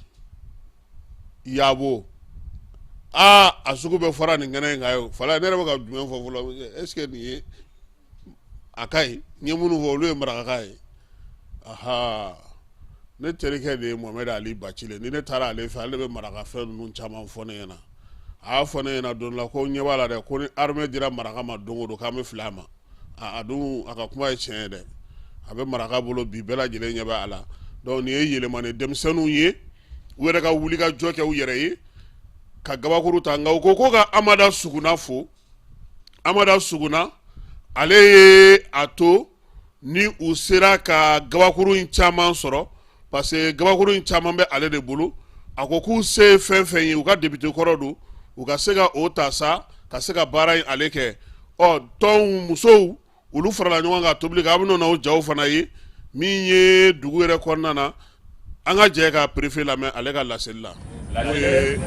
yabo. Aa, a sugu bɛɛ fɔra nin kɛnɛ in kan ye. Fala, ne yɛrɛ bɛ ka jumɛn fɔ fɔlɔ? Est ce que nin ye a ka ɲi? N ye minnu fɔ, olu ye marakakan ye. Aha, ne terikɛ de ye Mohamed Ali Bacile. Ni ne taara ale fɛ, ale bɛ marakafɛn ninnu caman fɔ ne ɲɛna. A y'a fɔ ne ɲɛna don dɔ la ko ɲɛ b'a la dɛ, ko ni armée dira maraka ma don o don, k'an bɛ fili a ma. A dun a ka kuma ye tiɲɛ ye dɛ, a bɛ maraka bolo bi, bɛɛ lajɛlen ɲɛ bɛ a la. Donc nin ye yɛlɛmani denmisɛnninw ye, u yɛrɛ ka wuli ka jɔ kɛ u yɛrɛ ye ka gabakuru ta. Nka u ko ka Amada Suguna fo. Amada Suguna, ale ye a to ni u sera ka gabakuru in caman sɔrɔ, parce que gabakuru in caman bɛ ale de bolo. A ko k'u se ye fɛn fɛn ye, u ka député kɔrɔ don, u ka se ka o ta sa ka se ka baara in ale kɛ. Ɔ tɔnw musow, olu farala ɲɔgɔn kan tobili kɛ. A bɛna o jaw fana ye min ye dugu yɛrɛ kɔnɔna na. An ka jɛ ka préfet lamɛn ale ka laseli la, n'o ye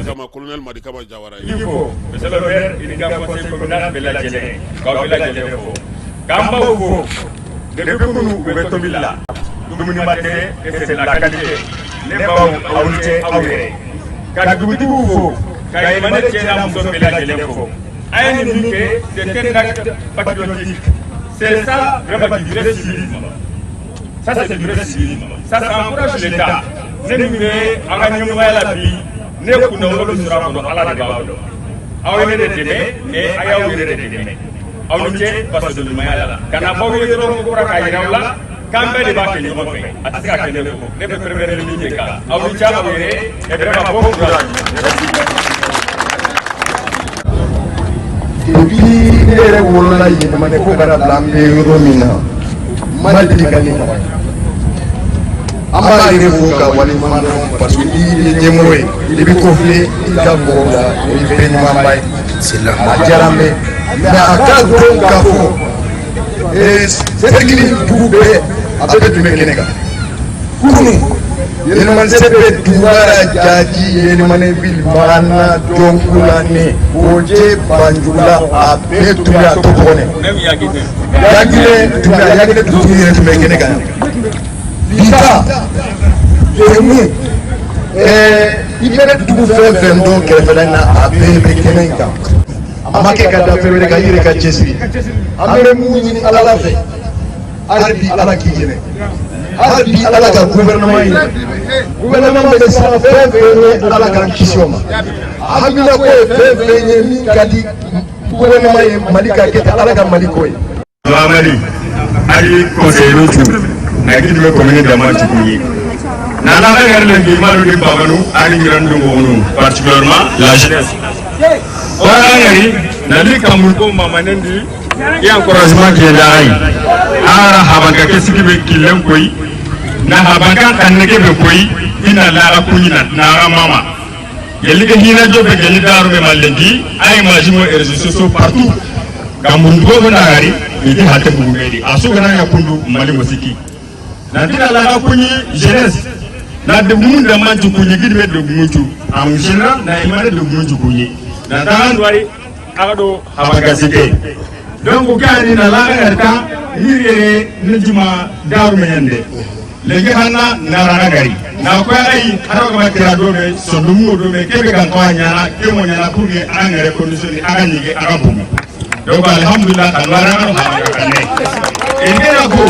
Kama, colonel Madi Kama Jawara ye. Monsieur le maire, i ka conseil communal bɛɛ lajɛlen, k'aw bɛɛ lajɛlen fo, k'an baw fo. Depuis kunun u bɛ tobili la, dumuni ma tɛ et c'est la qualité. Ne baw, aw ni ce aw yɛrɛ. Ka dugutigiw fo, ka Yélimané cɛ n'a muso bɛɛ lajɛlen fo. A ye nin min kɛ, c'est un acte patriotique, c'est ça vraiment du vrai civisme. Ça, c'est du vrai civisme, ça, ça encourage l'État. Ne min bɛ an ka ɲɛmɔgɔya la bi, ne kunnawolo min sɔrɔ a kɔnɔ, Ala de b'a dɔn. Aw ye ne de dɛmɛ, mais a y'aw yɛrɛ de dɛmɛ. Aw ni ce fasoden ɲumanya la. Ka na b'aw ye dɔrɔn ko kura k'a yira aw la k'an bɛɛ de b'a kɛ ɲɔgɔn fɛ, a tɛ se ka kɛ ne kɔ. Ne bɛ première ligne de kan. Aw ni ce aw yɛrɛ, et vraiment bon courage. Merci. Depuis ne yɛrɛ wolola Yélimané ko ka na bila an bɛ yɔrɔ min na, ma deli ka nin ɲɔgɔn ye. An b'a yɛrɛ fo ka waleɲuman dɔn, parce que n'i ye ɲɛmɔgɔ ye, i bɛ kɔfilɛ i ka mɔgɔw la, o ye fɛn ɲumanba ye. A diyara n bɛ, mais a ka dɔn k'a fɔ cercle dugu bɛɛ, a bɛɛ tun bɛ kɛnɛ kan kunun. Yélimané bɛ Dugara, Jaji, Yélimané ville, Magana, Jɔnkulane, Koje, Banjula, a bɛɛ tun bɛ a to tɔgɔ. Yaginɛ tun bɛ, Yaginɛ dugutigi yɛrɛ tun bɛ kɛnɛ kan yan. Bi ta Jemu, i bɛ dugu fɛn fɛn dɔn kɛrɛfɛla in na, a bɛɛ bɛ kɛnɛ in kan. A ma kɛ ka da fɛn wɛrɛ kan, i yɛrɛ ka cɛsiri. An bɛ mun ɲini Ala fɛ hali bi? Ala k'i dɛmɛ hali bi, Ala ka gouvernement yɛlɛ. Gouvernement bɛ siran fɛn fɛn ye, Ala k'an kisi o ma. A haminako ye fɛn fɛn ye min ka di gouvernement ye, Mali ka kɛ ten, Ala ka Mali ko ye. Mamadi ali conseiller tu na gidi be commune dama tukunyi na la ga yɛrɛ le malu di babanu ali ngiran dungo onu, particulièrement la jeunesse ora yari na li kamul ko mamanendi i encouragement ke da ay ara habanka ke sigi be killen koyi na habanka kan nege be koyi ina lara kunyi na na mama gelli ke hina jobe gelli daru be mallengi ay majimo réseaux sociaux partout kamundugo ko nagari idi hatte bugumedi asu gana ya kundu mali musiki na dina la kunyi jeunesse na de mun da man kunyi gidi be de munju en général na imane de munju kunyi na tan wari agado habagasike. Donc gani na la garta hirere nijuma daru menyande lege hanna na gari na ko ay haro ko makira do be sondumu do be kebe kan ko nyana ke mo nyana pour que an reconditionner aga nyige aga bugu. Donc alhamdulillah kan wara no ha ka ne e ngera ko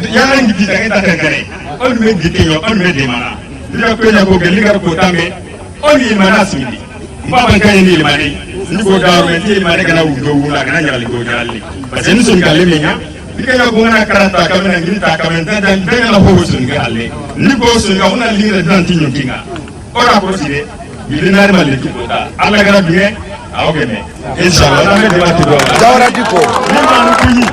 yara ngi ta ta kare on me gite yo on me de mana dira ko nya ko gelli gar ko tambe on yi mana simidi mbaba kay ni le mani ni ko daru me ti mani kana wudo wula kana nyali ko nyali parce que ni son galle me nya ni ka ko ngana karata ka mena ngiri ta ka men ta ta la ho son galle ni ko son ga ona lingra dan ti nyonkinga ora ko sire milinaire maliki ko ta ala gara bien aw geme inshallah na me de batu do Jawara Diko ni manu kunyi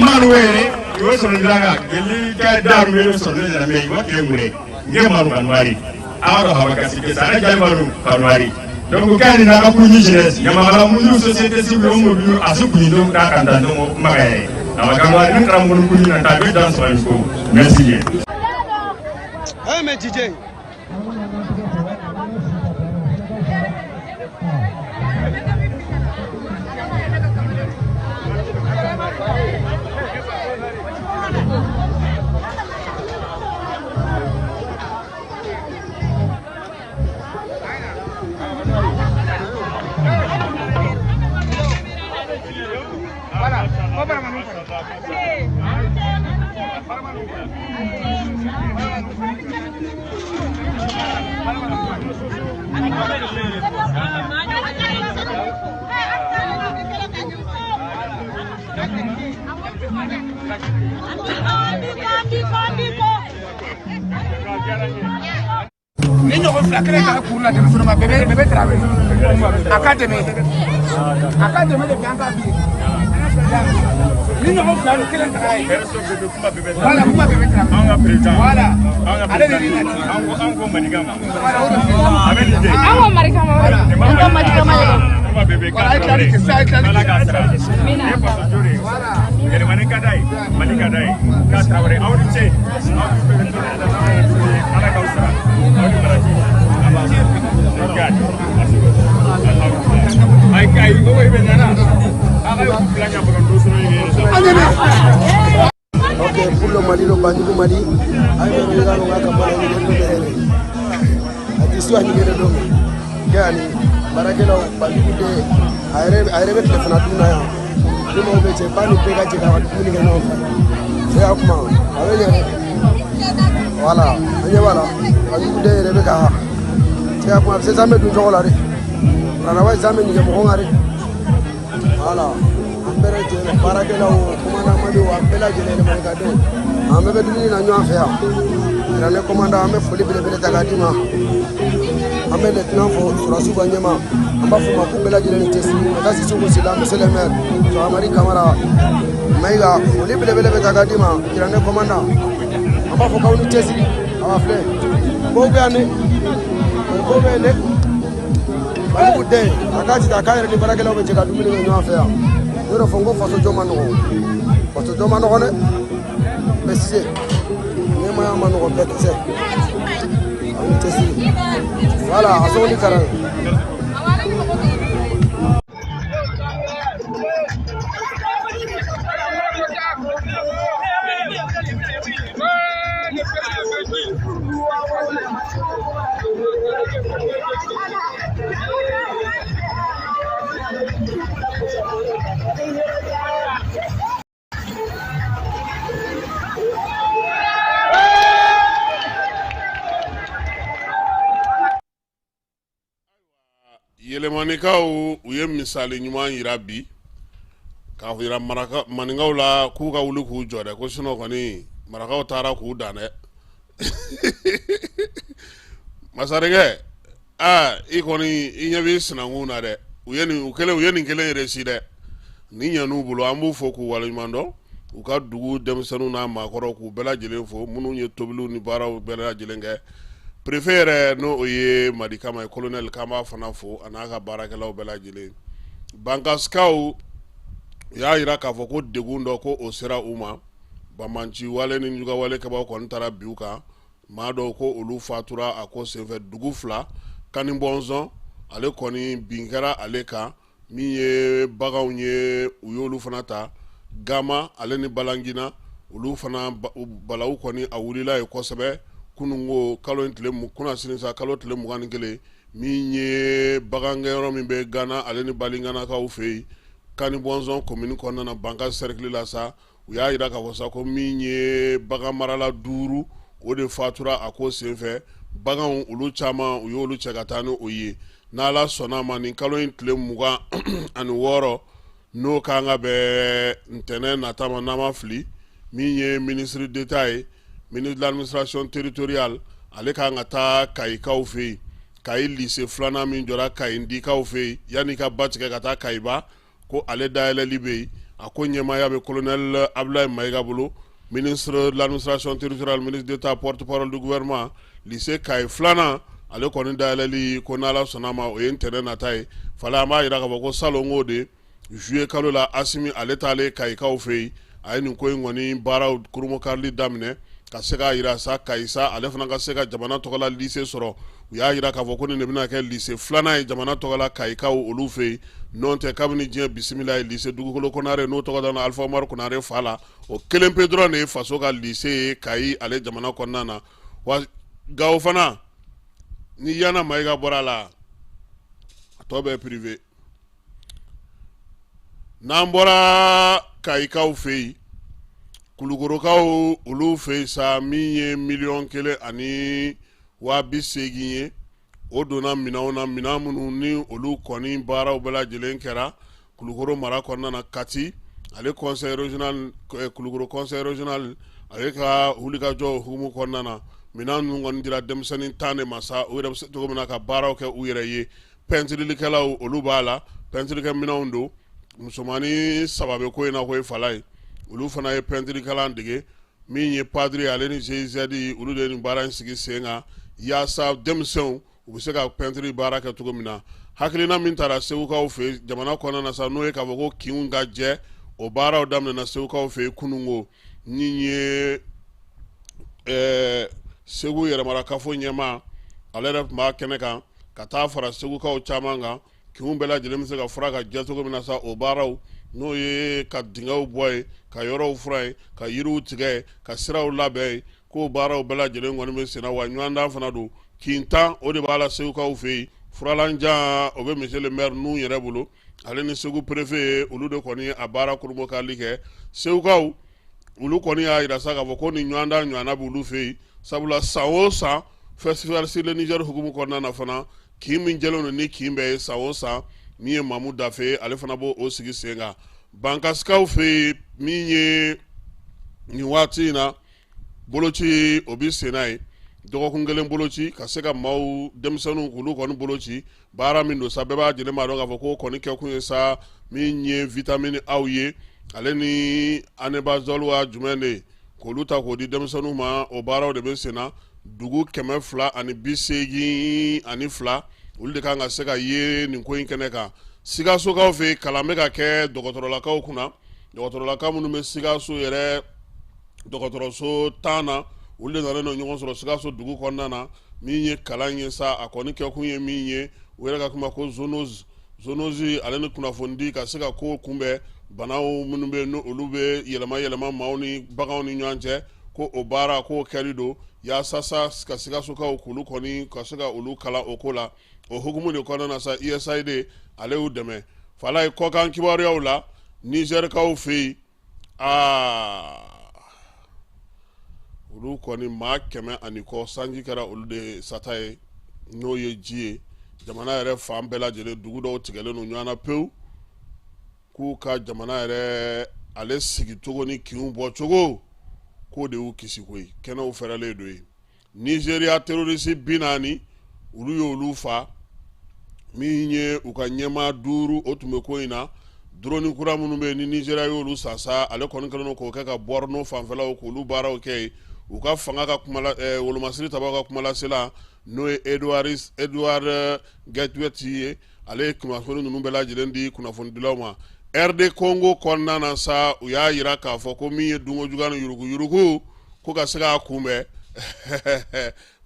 manu were yo son draga gelli ka daru me son na me wa ke mure nge manu kanwari aro hawa kasike sara jal manu kanwari. Donc kani na ka kunyi jeunesse ya mama mu société civile mo du asu kunyi do ka kan dan do magaye awa kanwari ni kram mo kunyi na ta be dans ko. Merci bien. Eh mais DJ. Ni ɲɔgɔn fila kelen ka kuru la denmisɛnnin ma bɛɛ bɛɛ tarawele a ka dɛmɛ a ka dɛmɛ de bɛ an ka bi ni ɲɔgɔn fila ni kelen taara ye voilà kuma bɛɛ bɛ tarawele an ka président voilà ale de bɛ nati an ko Malika ma a bɛ nin de an ko Malika ma an ko Malika ma kuma bɛɛ bɛ voilà a ye tilali kɛ sisan a ye tilali kɛ ala k'a sara nin ye faso jɔ de ye yɛlɛmani ka d'a ye Mali ka d'a ye k'a tarawele aw ni ce aw ni ala k'aw sara aw ni baraji ayi ayi ko i bɛ nana a ka ku fila kɛ bagan don sɔrɔ ye Ok, pullo Mali ɗo Banjugu Mali ay ɓe wigano ga kam mbaɗa ñigen ɗo ɓe here ati suwa ñigede ɗo ke ani baarakɛlaw Banjugu de a yɛrɛ bɛ tile fana dun na yan ni maaw bɛ cɛ ba ni bɛɛ ka jɛ ka dumuni kɛ ɲɔgɔn fɛ e y'a kuma a bɛ ɲɛ dɛ voilà an ɲɛ b'a la Banjugu den yɛrɛ bɛ ka e y'a kuma a bɛ se zamɛ dun cogo la dɛ Ranawa zamɛ ɲigɛ mɔgɔ kan dɛ voilà an bɛɛ lajɛlen baarakɛlaw commandant Mali an bɛɛ lajɛlen yɛlɛmanikadenw an bɛɛ bɛ dumuni na ɲɔgɔn fɛ yan Iranɛ commandant an bɛ foli belebele ta k'a d'i ma an bɛ lieutenant fo sɔrɔdasiw ka ɲɛma an b'a fɔ ma k'u bɛɛ lajɛlen ni cɛsiri ka taa Sisoko Sila monsieur le maire Amadi Kamara Mayiga foli belebele bɛ ta k'a d'i ma Iranɛ commandant an b'a fɔ k'aw ni cɛsiri a b'a filɛ kow bɛ yan dɛ kow bɛ yen dɛ Banjugu den a k'a jija a k'a yɛrɛ ni baarakɛlaw bɛ jɛ ka dumuni kɛ ɲɔgɔn fɛ yan n y'o de fɔ n ko fasojɔ ma nɔgɔn fasojɔ ma nɔgɔn dɛ mɛ Sise ɲɛmaaya ma nɔgɔn bɛɛ tɛ se aw ni cɛsiri voilà a sɔgɔli karan Yɛlɛmanikaw u ye misali ɲuman yira bi k'a yira maninkaw la k'u ka wuli k'u jɔ dɛ ko sinon kɔni marakaw taara k'u dan dɛ masakɛ aa i kɔni i ɲɛ b'i sinankun na dɛ u ye nin u kelen u ye nin kelen réussi dɛ nin ɲan'u bolo an b'u fo k'u waleɲuman dɔn u ka dugu denmisɛnninw n'a maakɔrɔw k'u bɛɛ lajɛlen fo minnu ye tobiliw ni baaraw bɛɛ lajɛlen kɛ préfet yɛrɛ n'o o ye Madi Kama ye colonel k'an b'a fana fo a n'a ka baarakɛlaw bɛɛ lajɛlen Bankasikaw u y'a yira k'a fɔ ko degun dɔ ko o sera u ma banbanci wale ni jugawale kɛbaaw kɔni taara bin u kan maa dɔw ko olu fatura a ko senfɛ dugu fila Kanibɔnzɔn ale kɔni bin kɛra ale kan min ye baganw ye u y'olu fana ta Gama ale ni Balangina olu fana balawu kɔni a wulila yen kosɛbɛ kununko kalo in tile kunasini sa kalo tile 21 min ye bagangɛnyɔrɔ min bɛ Gana ale ni Balinganakaw fɛ yen Kanibɔnzɔn commune kɔnɔna na Banka cercle la sa u y'a yira k'a fɔ sa ko min ye baganmarala 5 o de fatura a ko senfɛ baganw olu caman u y'olu cɛ ka taa ni o ye n'Ala sɔnna a ma nin kalo in tile 26 n'o kan ka bɛn ntɛnɛn nata ma n'an ma fili min ye ministre d'État ye ministre de l'administration territoriale ale kan ka taa Kayikaw fɛ yen Kayi lycée filanan min jɔra Kayi Ndikaw fɛ yen yanni ka ba tigɛ ka taa Kayiba ko ale dayɛlɛli bɛ yen a ko ɲɛmaaya bɛ colonel Abdoulaye Mayiga bolo ministre de l'administration territoriale ministre d'État porte-parole du gouvernement lycée Kayi filanan ale kɔni dayɛlɛli ko n'Ala sɔnna a ma o ye ntɛnɛn nata ye fala an b'a yira k'a fɔ ko salon ko de juillet kalo la Asimi ale taalen Kayikaw fɛ yen a ye nin ko in kɔni baaraw kurunbonkarili daminɛ ka se k'a yira sa Kayi sa ale fana ka se ka jamana tɔgɔla lycée sɔrɔ u y'a yira k'a fɔ ko nin de bɛna kɛ lycée filanan ye jamana tɔgɔla Kayikaw olu fɛ yen n'o tɛ kabini diɲɛ bisimila ye lycée Dugukolo Konare n'o tɔgɔ dana Alpha Umaru Konare fa la o kelen pe dɔrɔn de ye faso ka lycée ye Kayi ale jamana kɔnɔna na wa Gawo fana ni Yana Mayiga bɔra a la a tɔ bɛɛ privé n'an bɔra Kayikaw fɛ yen Kulukorokaw olu fɛ yen sa min ye 1,080,000 ye o donna minɛnw na minɛn minnu ni olu kɔni baaraw bɛɛ lajɛlen kɛra Kulukoro mara kɔnɔna na Kati Ale conseil régional, Kulukoro conseil régional, ale ka wulikajɔ hukumu kɔnɔna na, minɛn ninnu kɔni dira denmisɛnnin 10 de ma sa, u yɛrɛ bɛ se cogo min na ka baaraw kɛ u yɛrɛ ye. Pɛntirilikɛlaw, olu b'a la, pɛntirikɛ minɛnw don. Musomannin 3 bɛ ko in na, ko ye fala ye, olu fana ye pɛntirikalan dege. Min ye PADRI, ale ni GIZ, olu de ye nin baara in sigi sen kan yaasa denmisɛnw u bɛ se ka pɛntiri baara kɛ cogo min na. Hakilina min taara segukaw fɛ jamana kɔnɔna na sa, n'o ye k'a fɔ ko kinw ka jɛ, o baaraw daminɛna segukaw fɛ kununko. Min ye Segu yɛrɛmarakafo ɲɛmaa, ale yɛrɛ tun b'a kɛnɛ kan ka taa fara segukaw caman kan. Kinw bɛɛ lajɛlen bɛ se ka furan ka jɛ cogo min na sa, o baaraw, n'o ye ka dingɛw bɔ yen, ka yɔrɔw furan yen, ka yiriw tigɛ yen, ka siraw labɛn yen, k'o baaraw bɛɛ lajɛlen kɔni bɛ senna. Wa ɲɔgɔndan fana don, kin 10 o de b'a la segukaw fɛ yen. Furalanjan o bɛ monsieur le maire ninnu yɛrɛ bolo, ale ni Segu préfet, olu de kɔni a baara kurunbonkari kɛ. Segukaw, olu kɔni y'a jira sa k'a fɔ ko ni ɲɔgɔndan ɲɔgɔnna b'olu fɛ yen, sabula san o san festival sur le Niger hukumu kɔnɔna na fana, kin min jɛlen don ni kin bɛɛ ye san o san, min ye Mamu Dafe ye, ale fana b'o o sigi sen kan. Bankasikaw fɛ yen, min ye nin waati in na boloci o bɛ senna yen, dɔgɔkun kelen boloci ka se ka maaw denmisɛnninw k'olu kɔni boloci. Baara min don sa, bɛɛ b'a jɛlen b'a dɔn k'a fɔ ko kɔni kɛkun ye sa min ye vitamine A ye, ale ni albendazole wa jumɛn de ye, k'olu ta k'o di denmisɛnninw ma. O baaraw de bɛ senna. Dugu 282, olu de kan ka se ka ye nin ko in kɛnɛ kan. Sikasokaw fɛ yen, kalan bɛ ka kɛ dɔgɔtɔrɔlakaw kunna. Dɔgɔtɔrɔlaka minnu bɛ Sikaso yɛrɛ dɔgɔtɔrɔso 10 na, olu de nana ɲɔgɔn sɔrɔ Sikaso dugu kɔnɔna na. Min ye kalan ye sa, a kɔni kɛkun ye min ye, u yɛrɛ ka kuma ko zoonose, zoonose ale ni kunnafonidi ka se ka ko kunbɛn, banaw minnu bɛ yen olu bɛ yɛlɛma yɛlɛma maaw ni baganw ni ɲɔgɔn cɛ, ko o baara k'o kɛli don yaasa sa ka Sikasokaw k'olu kɔni ka se ka olu kalan o ko la. O hukumu de kɔnɔna na sa, USAID ale y'u dɛmɛ. Falaye, kɔkan kibaruyaw la, Nizɛrikaw fɛ yen, aa olu kɔni maa 100 ani kɔ sanji kɛra olu de sata ye, n'o ye ji ye. Jamana yɛrɛ fan bɛɛ lajɛlen, dugu dɔw tigɛlen don ɲɔgɔn na pewu, k'u ka jamana yɛrɛ ale sigicogo ni kinw bɔcogo k'o de y'u kisi koyi. Kɛnɛw fɛrɛlen don yen. Nizeriya terroriste 40, olu y'olu fa. Min ye u ka ɲɛmaa 5, o tun bɛ ko in na. Drone kura minnu bɛ yen ni Nizeriya y'olu san sa, ale kɔni kɛlen don k'o kɛ ka Borno fanfɛlaw k'olu baaraw kɛ yen. U ka fanga ka kuma wolomasiri tabaw ka kumalasela, n'o ye Edouard Gatwet ye, ale ye kunnafoni ninnu bɛɛ lajɛlen di kunnafonidilaw ma. RD Congo kɔnɔna na sa, u y'a jira k'a fɔ ko min ye dunko juguya ni yuruguyurugu ko ka se k'a kunbɛn,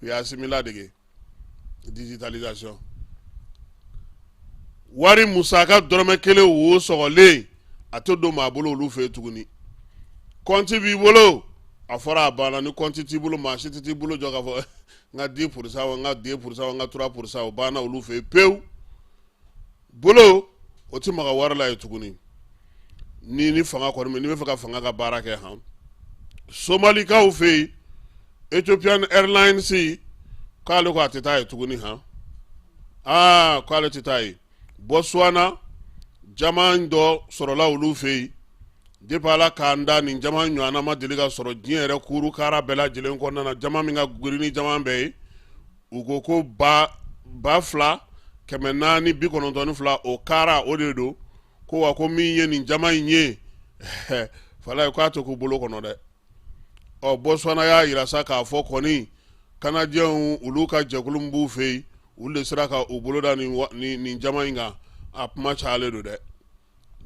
u y'a simila dege digitalisation. Wari musaka dɔrɔmɛ kelen wo sɔgɔlen a tɛ don maa bolo olu fɛ yen tuguni. Kɔnti b'i bolo, a fɔra a banna. Ni kɔnti t'i bolo, maa si tɛ t'i bolo jɔ k'a fɔ n ka 10%, n ka 2%, n ka 3%. O banna olu fɛ yen pewu. Bolo o tɛ maga wari la yen tuguni. Ni fanga kɔni, n'i bɛ fɛ ka fanga ka baara kɛ han. Somalikaw fɛ yen, Ethiopian Airlines k'ale ko a tɛ taa yen tuguni han. Aa, k'ale tɛ taa yen. Botswana, jama dɔ sɔrɔla olu fɛ yen. Depuis Ala k'an da, nin jama ɲɔgɔnna ma deli ka sɔrɔ diɲɛ yɛrɛ kuru kara bɛɛ lajɛlen kɔnɔna na, jama min ka girin ni jama bɛɛ ye. U ko ko 2492, o kara o de don ko wa ko min ye nin jama in ye, fala k'a tɛ k'u bolo kɔnɔ dɛ. Ɔ, Botswana y'a jira sa k'a fɔ kɔni Canadiens, olu ka jɛkulu min b'u fɛ yen, olu de sera ka u bolo da nin jama in kan. A kuma cayalen don dɛ.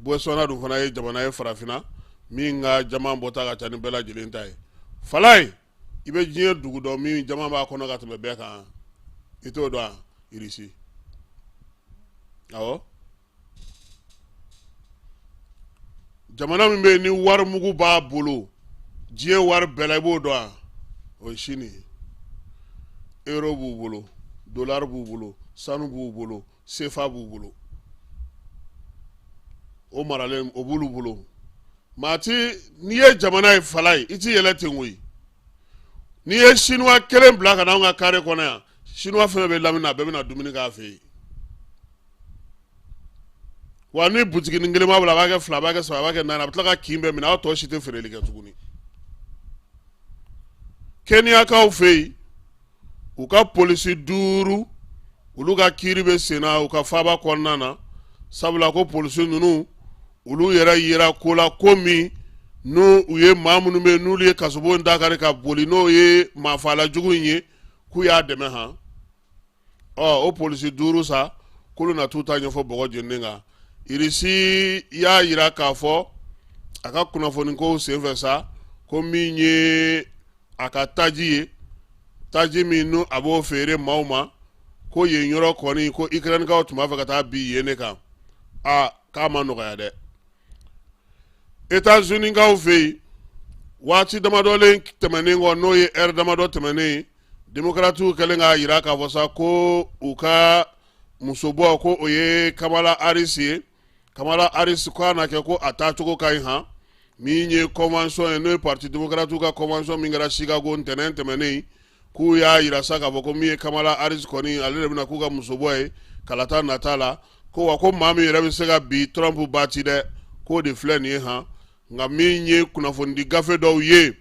Botswana dun fana ye jamana ye farafinna min ka jama bɔta ka ca ni bɛɛ lajɛlen ta ye. Falaye, i bɛ diɲɛ dugu dɔn min jama b'a kɔnɔ ka tɛmɛ bɛɛ kan? I t'o dɔn? Irisi. Awɔ, jamana min bɛ yen ni wari mugu b'a bolo diɲɛ wari bɛɛ la, i b'o dɔn? O ye Sini ye. Euro b'u bolo, dollar b'u bolo, sanu b'u bolo, sefa b'u bolo, o maralen o b'olu bolo. Maa ti n'i ye jamana ye, Falaye, i ti yɛlɛ ten koyi. N'i ye Chinois kelen bila ka na anw ka carré kɔnɔ yan, Chinois fɛn bɛ lamini, a bɛɛ bɛna dumuni k'a fɛ yen. Wa ni butiginin kelen b'a bolo, a b'a kɛ fila, a b'a kɛ saba, a b'a kɛ naani, a bɛ tila ka kin bɛɛ minɛ, aw tɔ si tɛ feereli kɛ tuguni. Keniyakaw fɛ yen, u ka polisi 5, olu ka kiiri bɛ senna u ka faaba kɔnɔna na, sabula ko polisi ninnu, olu yɛrɛ yera ko la, ko min n'u u ye maa minnu bɛ yen n'olu ye kasobon dakari ka boli, n'o ye maafala jugu in ye, k'u y'a dɛmɛ han. Ɔ, o polisi 5 sa, k'olu na t'u ta ɲɛfɔ bɔgɔ jeninen kan. Irisi y'a yira k'a fɔ a ka kunnafonikow senfɛ sa, ko min ye a ka taji ye, taji min n'u a b'o feere maaw ma, ko yen yɔrɔ kɔni, ko Ukrainekaw tun b'a fɛ ka taa bin yen de kan. A k'a ma nɔgɔya dɛ. États-Unis-kaw fɛ yen, waati damadɔlen tɛmɛnen kɔ, n'o ye ɛri damadɔ tɛmɛnen ye, démocratiw kɛlen k'a yira k'a fɔ sa ko u ka musobɔ, ko o ye Kamala Harris ye. Kamala Harris ko a na kɛ ko a taacogo ka ɲi han. Min ye convention ye, n'o ye parti démocrate ka convention min kɛra Chicago ntɛnɛn tɛmɛnen, k'u y'a yira sa k'a fɔ ko min ye Kamala Harris kɔni, ale de bɛna k'u ka musobɔ ye kalata nata la. Ko wa, ko maa min yɛrɛ bɛ se ka bi Trump battre dɛ, k'o de filɛ nin ye han. Nka min ye kunnafonidi gafe dɔw ye,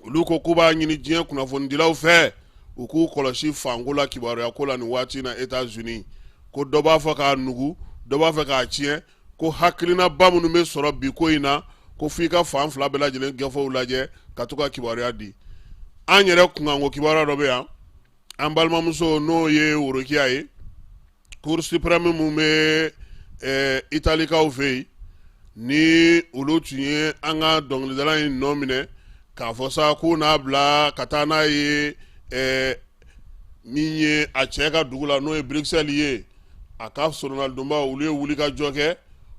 olu ko k'u b'a ɲini diɲɛ kunnafonidilaw fɛ, u k'u kɔlɔsi fanko la, kibaruya ko la nin waati in na États-Unis. Ko dɔ b'a fɛ k'a nugu, dɔ b'a fɛ k'a tiɲɛ. Ko hakilinaba minnu bɛ sɔrɔ bi ko in na, ko f'i ka fan fila bɛɛ lajɛlen gafew lajɛ ka to ka kibaruya di. An yɛrɛ kunkanko kibaruya dɔ bɛ yan. An balimamuso, n'o ye Worokiya ye, Cour suprême min bɛ Italikaw fɛ yen, ni olu tun ye an ka dɔnkilidala in nɔ minɛ k'a fɔ sa k'u n'a bila ka taa n'a ye min ye a cɛ ka dugu la, n'o ye Bruxelles ye, a ka soronadonbaw, olu ye wuli ka jɔ kɛ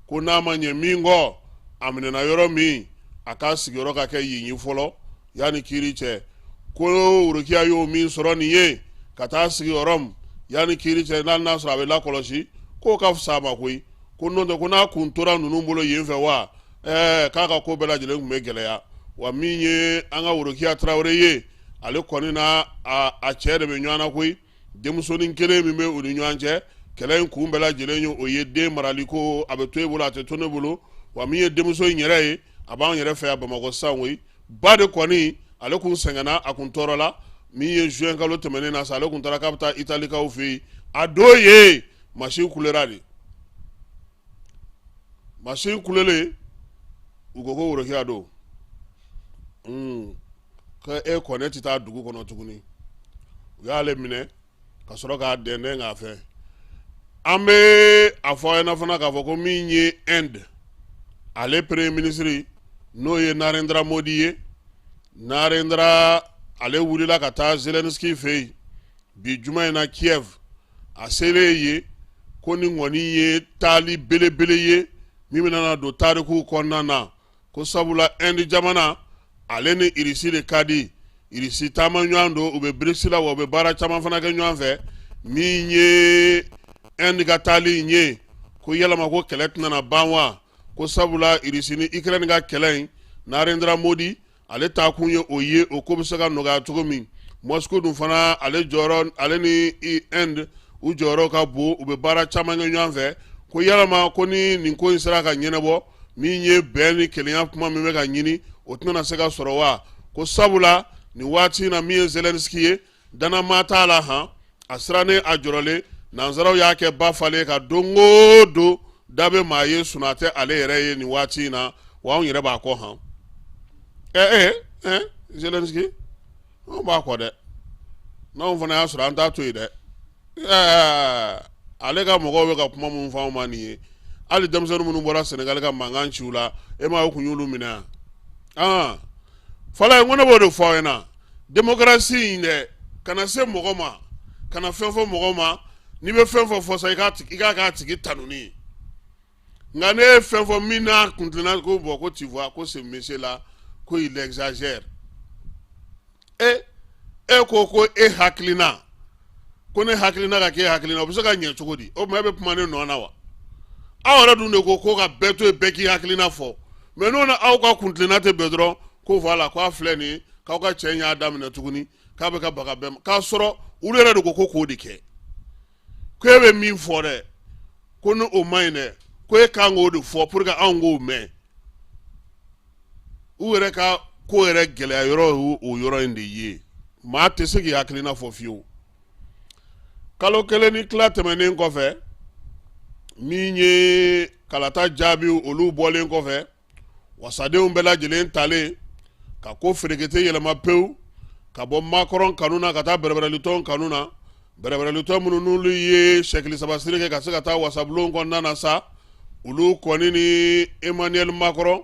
ko n'a ma ɲɛ min kɔ, a minɛna yɔrɔ min, a ka sigiyɔrɔ ka kɛ yen ye fɔlɔ yanni kiiri cɛ. Ko Worokiya y'o min sɔrɔ nin ye ka taa sigi Rɔmu yanni kiiri cɛ, n'a n'a sɔrɔ a bɛ lakɔlɔsi, k'o ka fisa a ma koyi. Ko n'o tɛ, ko n'a kun tora ninnu bolo yen fɛ wa, k'a ka ko bɛɛ lajɛlen tun bɛ gɛlɛya. Wa min ye an ka Worokiya Tarawele ye, ale kɔni na a cɛ de bɛ ɲɔgɔn na koyi. Denmusonin kelen min bɛ u ni ɲɔgɔn cɛ, kɛlɛ in kun bɛɛ lajɛlen ye o ye den marali ko, a bɛ to e bolo, a tɛ to ne bolo. Wa min ye denmuso in yɛrɛ ye, a b'an yɛrɛ fɛ yan Bamakɔ sisan koyi. Ba de kɔni, ale kun sɛgɛnna, a kun tɔɔrɔla. Min ye juin kalo tɛmɛnen na sa, ale kun taara k'a bɛ taa Italikaw fɛ yen. A don ye masin kulera de, masin kulelen, u ko ko Worokiya don ko e kɔni tɛ taa dugu kɔnɔ tuguni. U y'ale minɛ ka sɔrɔ k'a dɛndɛn k'a fɛ. An bɛ a fɔ aw ɲɛna fana k'a fɔ ko min ye Inde, ale premier ministre, n'o ye Narendra Modi ye, Narendra ale wulila ka taa Zelensky fɛ yen bi juma in na Kiev. A selen yen, ko nin kɔni ye taali belebele ye min bɛna na don tarikuw kɔnɔna na, ko sabula Inde jamana, ale ni Irisi de ka di. Irisi taama ɲɔgɔn don, u bɛ BRICS la, wa u bɛ baara caman fana kɛ ɲɔgɔn fɛ. Min ye Inde ka taali in ye, ko yalama ko kɛlɛ tɛna na ban wa? Ko sabula Irisi ni Ukraine ka kɛlɛ in, Narendra Modi ale taakun ye o ye, o ko bɛ se ka nɔgɔya cogo min. Moscou dun fana, ale jɔyɔrɔ, ale ni Inde, u jɔyɔrɔ ka bon, u bɛ baara caman kɛ ɲɔgɔn fɛ. Ko yalama ko ni nin ko in sera ka ɲɛnabɔ, min ye bɛn ni kelenya kuma min bɛ ka ɲini, o tɛna se ka sɔrɔ wa? Ko sabula nin waati in na, min ye Zelensky ye, danama t'a la han. A sirannen, a jɔrɔlen, nansaraw y'a kɛ ba falen ka don o don da bɛ maa ye, sunaa tɛ ale yɛrɛ ye nin waati in na. Wa anw yɛrɛ b'a kɔ han. Ɛ ɛ Zelensky, anw b'a kɔ dɛ. N'anw fana y'a sɔrɔ, an t'a to yen dɛ. Ɛɛ, ale ka mɔgɔw bɛ ka kuma minnu fɔ anw ma nin ye, hali denmisɛnnin minnu bɔra Senegali ka mankan ci u la, e ma ye u kun y'olu minɛ yan? Aa fɔlɔ, n ko ne b'o de fɔ aw ɲɛna, démocratie in dɛ, kana se mɔgɔ ma, kana fɛn fɔ mɔgɔ ma. N'i bɛ fɛn fɔ fɔ sa, i k'a k'a tigi tanuni ye. Nka ne ye fɛn fɔ min n'a kuntilenna, ko bon, ko tu vois, ko ce monsieur là, ko il exagère. E ko e hakilina, ko ne hakilina ka k'e hakilina, o bɛ se ka ɲɛ cogo di? O tuma e bɛ kuma ne nɔ na wa? Aw yɛrɛ dun de ko ka bɛɛ to yen, bɛɛ k'i hakilina fɔ. Mais n'o ni aw ka kuntilenna tɛ bɛn dɔrɔn, ko voilà, ko a filɛ nin ye, k'aw ka cɛ in y'a daminɛ tuguni, k'a bɛ ka baga bɛɛ ma, k'a sɔrɔ olu yɛrɛ de ko k'o de kɛ. Ko e bɛ min fɔ dɛ, ko ni o ma ɲi dɛ, Ko e kan k'o de fɔ pour que anw k'o mɛn. U yɛrɛ ka ko yɛrɛ gɛlɛya yɔrɔ ye o yɔrɔ in de ye. Maa tɛ se k'i hakilina fɔ fiyewu. Kalo kelen ni tila tɛmɛnen kɔfɛ, min ye kalata jaabi olu bɔlen kɔfɛ, wasadenw bɛɛ lajɛlen talen ka ko ferekete yɛlɛma pewu ka bɔ Macron kanu na ka taa bɛrɛbɛrɛlitɔn kanu na. Bɛrɛbɛrɛlitɔn minnu n'olu ye sɛkili saba siri kɛ ka se ka taa wasabulon kɔnɔna na sa, olu kɔni ni Emmanuel Macron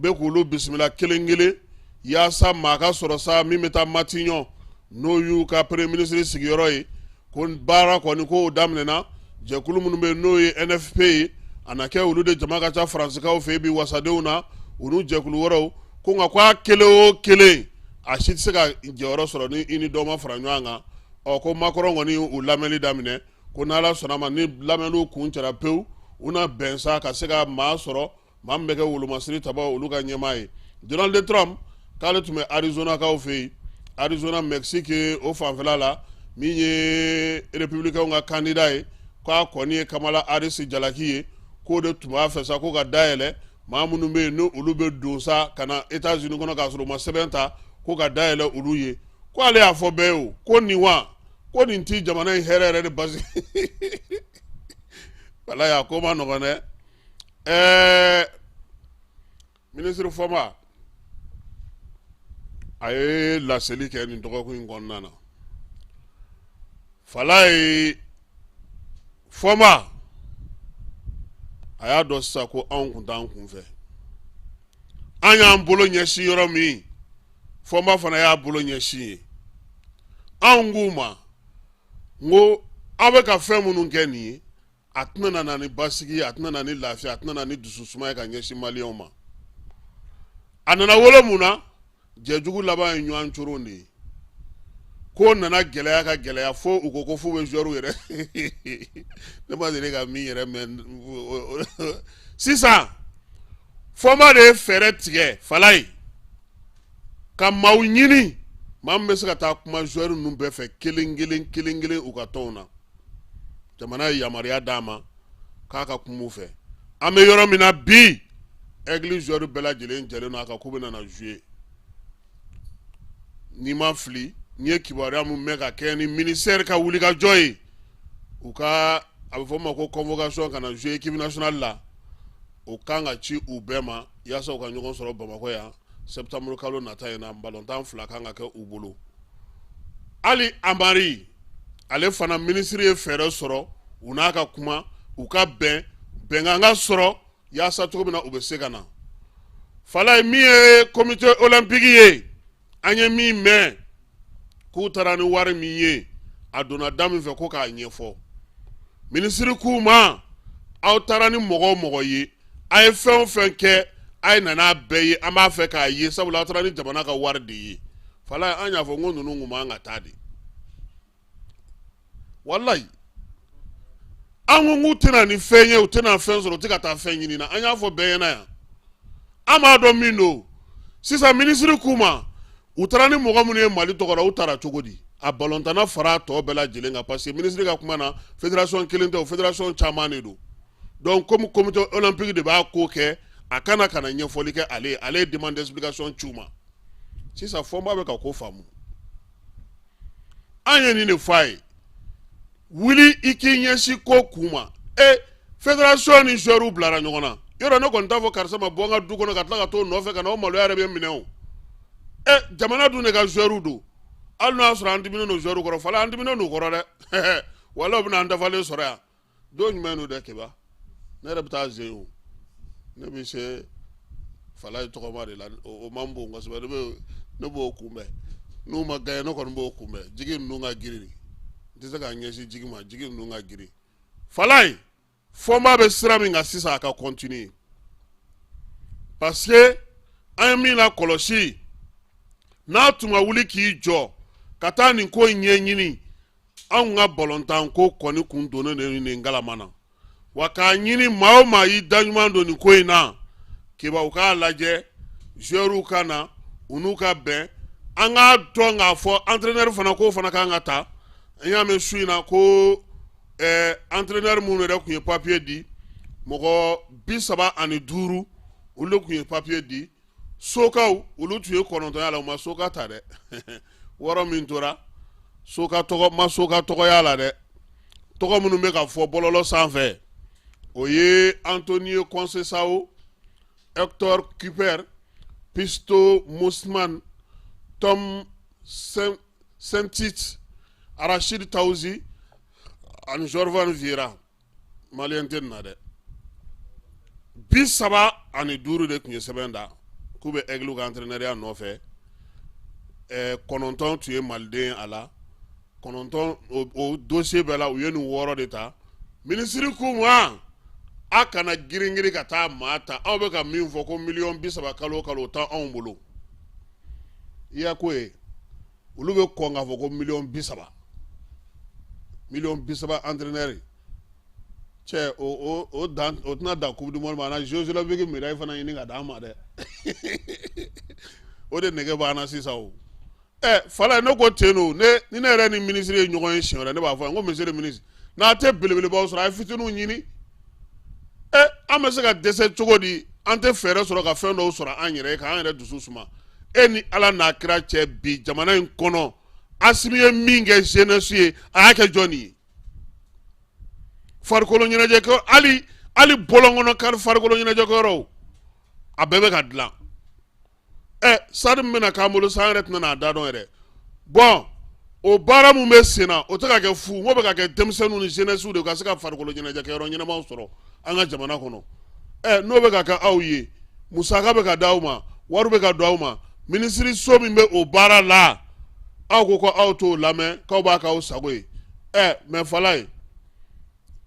bɛ k'olu bisimila kelen kelen yaasa maa ka sɔrɔ sa min bɛ taa Matignon, n'o y'u ka premier ministre sigiyɔrɔ ye. Ko baara kɔni k'o daminɛna. Jɛkulu minnu bɛ yen n'o ye NFP ye, a na kɛ olu de jama ka ca Faransikaw fɛ yen bi wasadenw na, u n'u jɛkulu wɛrɛw. Ko nka ko a kelen o kelen, a si tɛ se ka jɔyɔrɔ sɔrɔ ni i ni dɔ ma fara ɲɔgɔn kan. Ɔ, ko Macron kɔni u lamɛnni daminɛ, ko n'Ala sɔnna ma, ni lamɛnniw kuncɛra pewu, u na bɛn sa ka se ka maa sɔrɔ, maa min bɛ kɛ wolomasiri tabaw olu ka ɲɛmaa ye. Donald Trump k'ale tun bɛ Arizonakaw fɛ yen, Arizona Mexique o fanfɛla la, min ye républicain ka candidat ye, k'a kɔni ye Kamala Harris jalaki ye, k'o de tun b'a fɛ sa ko ka dayɛlɛ maa minnu bɛ yen n'olu bɛ don sa ka na États-Unis kɔnɔ k'a sɔrɔ u ma sɛbɛn ta, ko ka dayɛlɛ olu ye. Ko ale y'a fɔ bɛɛ ye o, ko nin wa ko nin ti jamana in hɛrɛ yɛrɛ de basi. Walayi, a ko ma nɔgɔn dɛ. Minisiri Fɔnba a ye laseli kɛ nin dɔgɔkun in kɔnɔna na. Falaye Fɔnba a y'a dɔn sisan ko anw kun t'an kun fɛ, an y'an bolo ɲɛsin yɔrɔ min, Fɔnba fana y'a bolo ɲɛsin yen. Anw k'u ma n ko aw bɛ ka fɛn minnu kɛ nin ye, a tɛna na ni basigi, a tɛna na ni lafiya, a tɛna na ni dususuma ye ka ɲɛsin maliyɛnw ma. A nana wolo mun na? Jɛjugu laban ye ɲɔgɔn coron de ye. Ko nana gɛlɛya ka gɛlɛya fo u ko ko f'u bɛ joueur yɛrɛ, ne ma deli ka min yɛrɛ mɛn. Sisan Fɔnba de ye fɛɛrɛ tigɛ Falaye ka maaw ɲini, maa min bɛ se ka taa kuma joueur ninnu bɛɛ fɛ kelen kelen kelen kelen u ka tɔnw na. Jamana ye yamaruya d'a ma k'a ka kuma u fɛ. An bɛ yɔrɔ min na bi, Aigle joueur bɛɛ lajɛlen jɛlen don a kan k'u bɛna na jouer. N'i ma fili, n ye kibaruya min mɛn ka kɛ ni ministère ka wulikajɔ ye, u ka a bɛ fɔ o ma ko convocation ka na jouer équipe nationale la, o kan ka ci u bɛɛ ma yaasa u ka ɲɔgɔn sɔrɔ Bamakɔ yan septembre kalo nata in na. Balontan 2 kan ka kɛ u bolo. Hali Amari, ale fana minisiri ye fɛɛrɛ sɔrɔ u n'a ka kuma, u ka bɛn bɛnkan ka sɔrɔ yaasa cogo min na u bɛ se ka na. Falaye, min ye comité olympique ye, an ye min mɛn k'u taara ni wari min ye, a donna da min fɛ, ko k'a ɲɛfɔ. Minisiri k'u ma, aw taara ni mɔgɔ o mɔgɔ ye, a ye fɛn o fɛn kɛ, a ye na n'a bɛɛ ye, an b'a fɛ k'a ye, sabula aw taara ni jamana ka wari de ye. Falaye, an y'a fɔ n ko ninnu kun man ka taa de. Walayi, an ko k'u tɛna ni fɛn ye, u tɛna fɛn sɔrɔ, u tɛ ka taa fɛn ɲini na. An y'a fɔ bɛɛ ɲɛna yan, an b'a dɔn min don. Sisan minisiri k'u ma, u taara ni mɔgɔ minnu ye Mali tɔgɔ la, u taara cogo di? A balontanna fara tɔ bɛɛ lajɛlen kan, parce que minisiri ka kuma na, fédération kelen tɛ, o fédération caman de don. Donc comme comité olympique de b'a ko kɛ, a kana ka na ɲɛfɔli kɛ ale ye. Ale ye demande d'explication ci u ma. Sisan Fɔnba bɛ ka ko faamu. An ye nin de fɔ a ye, wuli i k'i ɲɛsin ko kun ma. E fédération ni joueurs bilara ɲɔgɔn na yɔrɔ, ne kɔni t'a fɔ karisa ma bɔ n ka du kɔnɔ ka tila ka t'o nɔfɛ ka na, o maloya yɛrɛ bɛ minɛ o. E jamana dun de ka joueurs don, hali n'o y'a sɔrɔ an diminen don joueurs kɔrɔ. Fala, an diminen don kɔrɔ dɛ, wala u bɛna an dafalen sɔrɔ yan don jumɛn don dɛ. Keba, ne yɛrɛ bɛ taa zen o, ne bɛ se Falaye tɔgɔma de la, o man bon kosɛbɛ. Ne b'o kunbɛn n'u ma gagné, ne kɔni b'o kunbɛn. Jigi ninnu ka girin, n tɛ se k'a ɲɛsin jigi ma, jigi ninnu ka girin. Falaye Fɔnba bɛ sira min kan sisan, a ka continuer, parce que an ye min lakɔlɔsi, n'a tun ka wuli k'i jɔ ka taa nin ko in ɲɛɲini, anw ka balontan ko kɔni kun donnen de nin galama na. Wa k'a ɲini maa o maa y'i da ɲuman don nin ko in na, Keba, u k'a lajɛ joueurs ka na, u n'u ka bɛn. An k'a dɔn k'a fɔ entraîneur fana k'o fana kan ka ta. An y'a mɛn su in na ko entraîneur minnu yɛrɛ tun ye papier di, Mɔgɔ 35, olu de tun ye papiye di. Sokaw, olu tun ye 9 y'a la, u ma soka ta dɛ. 6 min tora, soka tɔgɔ ma, soka tɔgɔ y'a la dɛ. Tɔgɔ minnu bɛ ka fɔ bɔlɔlɔ sanfɛ, o ye Antonio Conceição, Hector Cuper, Pitso Mosimane, Tom Saintfiet, Rachid Taoussi ani Jorvan Vieira. Maliyɛn tɛ nin na dɛ. 35 de tun ye sɛbɛn da k'u bɛ Aigle ka entraîneur nɔfɛ. 9 tun ye maliden a la, 9 o dossier bɛɛ la, u ye nin 6 de ta. Minisiri k'u ma, a kana girin-girin ka taa maa ta. Aw bɛ ka min fɔ ko miliyɔn 30 kalo o kalo, o t'anw bolo. I y'a ko ye, olu bɛ kɔn k'a fɔ ko miliyɔn 30, miliyɔn 30 entraîneur. Cɛ, o o o dan, o tɛna dan Coupe du monde ma. An na Jeux olympiques médaille fana ɲini ka d'an ma dɛ. O de nege b'an na sisan. O ɛ fala, ne ko ten o. Ne ni ne yɛrɛ ni minisiri ye ɲɔgɔn ye siɲɛ wɛrɛ, ne b'a fɔ a ye ko monsieur le ministre, n'a tɛ belebelebaw sɔrɔ, a ye fitininw ɲini. Ɛ, an bɛ se ka dɛsɛ cogo di? An tɛ fɛɛrɛ sɔrɔ ka fɛn dɔw sɔrɔ an yɛrɛ ye, k'an yɛrɛ dusu suma. E ni Ala n'a kira cɛ, bi jamana in kɔnɔ, Asimi ye min kɛ jeunesse ye, a y'a kɛ jɔnni ye? Farikolo ɲɛnajɛ kɛ, hali hali bɔlɔn kɔnɔ kari farikolo ɲɛnajɛ kɛyɔrɔw, a bɛɛ bɛ ka dilan. Ɛ, stade min bɛna k'an bolo san yɛrɛ tɛna n'a da dɔn yɛrɛ. Bɔn, o baara min bɛ sen na, o tɛ ka kɛ fu. N ko bɛ ka kɛ denmisɛnninw ni jeunesse de ka se ka farikolo ɲɛnajɛ kɛyɔrɔ ɲɛnamaw sɔrɔ an ka jamana kɔnɔ. Ɛ, n'o bɛ ka kɛ aw ye, musaka bɛ ka d'aw ma, wari bɛ ka don aw ma, minisiriso min bɛ o baara la, aw ko ko aw t'o lamɛn, k'aw b'a k'aw sago ye. Ɛ, mɛ fala ye,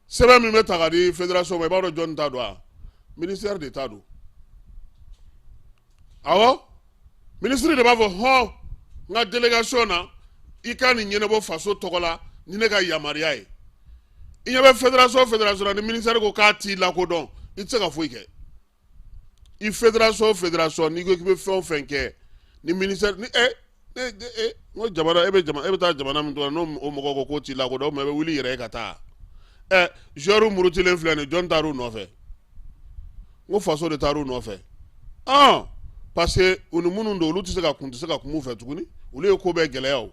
sɛbɛn min bɛ ta ka di fédération ma, i b'a dɔn jɔnni ta don wa? Ministère de ta don. Awɔ, minisiri de b'a fɔ hɔn, n ka délégation na, i ka nin ɲɛnabɔ faso tɔgɔ la ni ne ka yamaruya ye. I ɲɛ bɛ fédération fédération na, ni ministère ko k'a t'i lakodɔn, i tɛ se ka foyi kɛ. I fédération fédération, n'i ko k'i bɛ fɛn o fɛn kɛ, ni ministère ni ɛ ne e n ko jamana, e bɛ jamana, e bɛ taa jamana min tɔgɔ n'o o mɔgɔw ko k'o t'i lakodɔn, o tuma i bɛ wuli i yɛrɛ ye ka taa. Ɛ, joueur murutilen filɛ nin ye, jɔn taar'u nɔfɛ? N ko faso de taar'u nɔfɛ. Ɔn, parce que u ni minnu don, olu tɛ se ka kun tɛ se ka kuma u fɛ tuguni. Olu ye ko bɛɛ gɛlɛya. O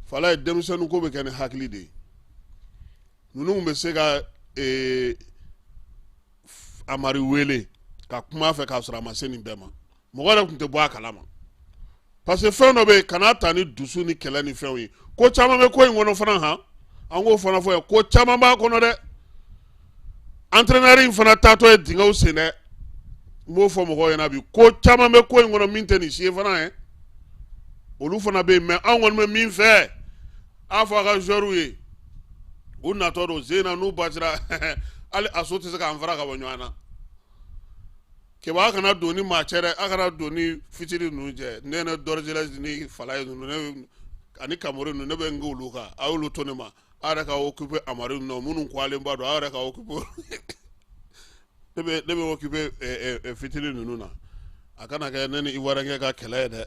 fala ye, denmisɛnnin ko bɛ kɛ ni hakili de ye. Ninnu bɛ se ka Amari wele ka kuma fɛ k'a sɔrɔ a ma se nin bɛɛ ma, mɔgɔ yɛrɛ tun tɛ bɔ a kalama, parce que fɛn dɔ bɛ yen, kan'a ta ni dusu ni kɛlɛ ni fɛnw ye. Ko caman bɛ ko in kɔnɔ fana. Han, an k'o fana fɔ ye, ko caman b'a kɔnɔ dɛ. Entraîneur in fana taatɔ ye dingɛw sen dɛ. N b'o fɔ mɔgɔw ɲɛna bi, ko caman bɛ ko in kɔnɔ min tɛ nin si ye fana ye, olu fana bɛ yen. Mais anw kɔni bɛ min fɛ, a fɔ a ka joueurs ye, u natɔ don zen na, n'u batira, hali a so tɛ se k'an fara ka bɔ ɲɔgɔn na. Keba, a kana don ni maa cɛ dɛ, a kana don ni fitiri ninnu cɛ. Ne ne dɔrɔjɛlɛ ni fala ye ninnu, ne ani Kamori ninnu, ne bɛ n kɛ olu kan. A y'olu to ne ma, a yɛrɛ ka occuper Amari ninnu minnu kɔlenba don, a yɛrɛ ka occuper. Ne bɛ occuper fitiri ninnu na. A kana kɛ ne ni Ivoirien ka kɛlɛ ye dɛ.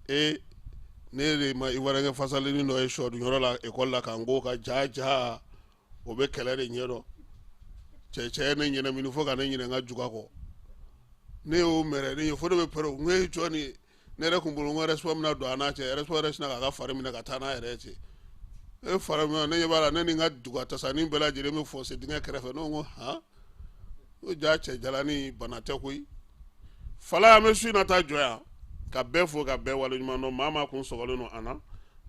E, ne de ma Ivoirien fasalini dɔ ye sɔdunyɔrɔ la école la, k'an ko ka ja ja, o bɛ kɛlɛ de ɲɛdɔn. Cɛ cɛ ye ne ɲɛnamini fo ka ne ɲinɛ n ka juga kɔ. Ne y'o mɛrɛ ne ye fo ne bɛ pɛrɛn. N ko e jɔn ye? Ne yɛrɛ kun bolo n ko respect bɛna don a n'a cɛ. Respect yɛrɛ sinna k'a ka fari minɛ ka taa n'a yɛrɛ ye ten. E fari minɛ, ne ɲɛ b'a la, ne ni n ka juga tasanin bɛɛ lajɛlen bɛ fɔse dingɛ kɛrɛfɛ. Ne ko han, ko ja cɛ jalani bana tɛ koyi. Fala, an bɛ su in na taa jɔ yan ka bɛɛ fo ka bɛɛ waleɲuman dɔn. Maa maa kun sɔgɔlen don an na,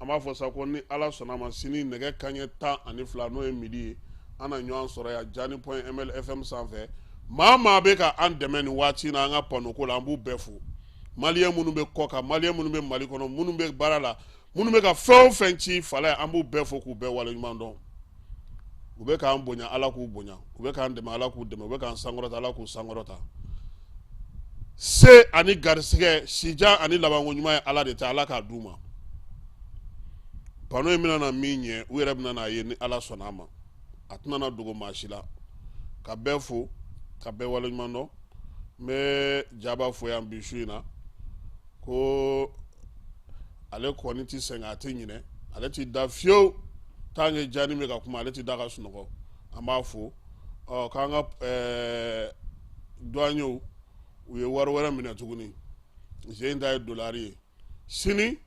an b'a fɔ sa ko ni Ala sɔnna ma, sini nɛgɛ kanɲɛ 12, n'o ye midi ye, an na ɲɔgɔn sɔrɔ yan Jani.ml FM sanfɛ. Maa maa bɛ ka an dɛmɛ nin waati in na an ka panneau ko la, an b'u bɛɛ fo. Maliyɛn minnu bɛ kɔ kan, maliyɛn minnu bɛ Mali kɔnɔ, minnu bɛ baara la, minnu bɛ ka fɛn o fɛn ci fala ye, an b'u bɛɛ fo k'u bɛɛ waleɲuman dɔn. U bɛ k'an bonya, Ala k'u bonya. U bɛ k'an dɛmɛ, Ala k'u dɛmɛ. U bɛ k'an sankɔrɔta, Ala k'u sankɔrɔta. Se ani garisɛgɛ, sijan ani labanko ɲuman ye Ala de ta, Ala k'a d'u ma. Panneau in bɛna na min ɲɛ, u yɛrɛ bɛna n'a ye ni Ala sɔnna a ma. A tɛna na dogo maa si la. Ka bɛɛ fo ka bɛɛ waleɲuman dɔn. N bɛ Jaba fo yan bi su in na, ko ale kɔni tɛ sɛgɛn, a tɛ ɲinɛ, ale tɛ da fiyewu. Tant que Jani bɛ ka kuma, ale tɛ da ka sunɔgɔ. An b'a fo. Ɔ, k'an ka douaniers u ye wari wɛrɛ minɛ tuguni. Zen in ta ye dolari ye. Sini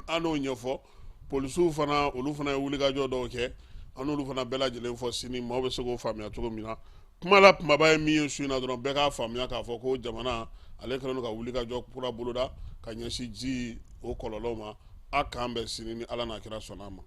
an n'o ɲɛfɔ. Polisiw fana, olu fana ye wulikajɔ dɔw kɛ, an n'olu fana bɛɛ lajɛlen fɔ sini, maaw bɛ se k'o faamuya cogo min na. Kuma la kumaba ye min ye su in na dɔrɔn, bɛɛ k'a faamuya k'a fɔ ko jamana ale kɛlen don ka wulikajɔ kura boloda ka ɲɛsin ji o kɔlɔlɔw ma. A k'an bɛn sini ni Ala n'a kira sɔnna a ma.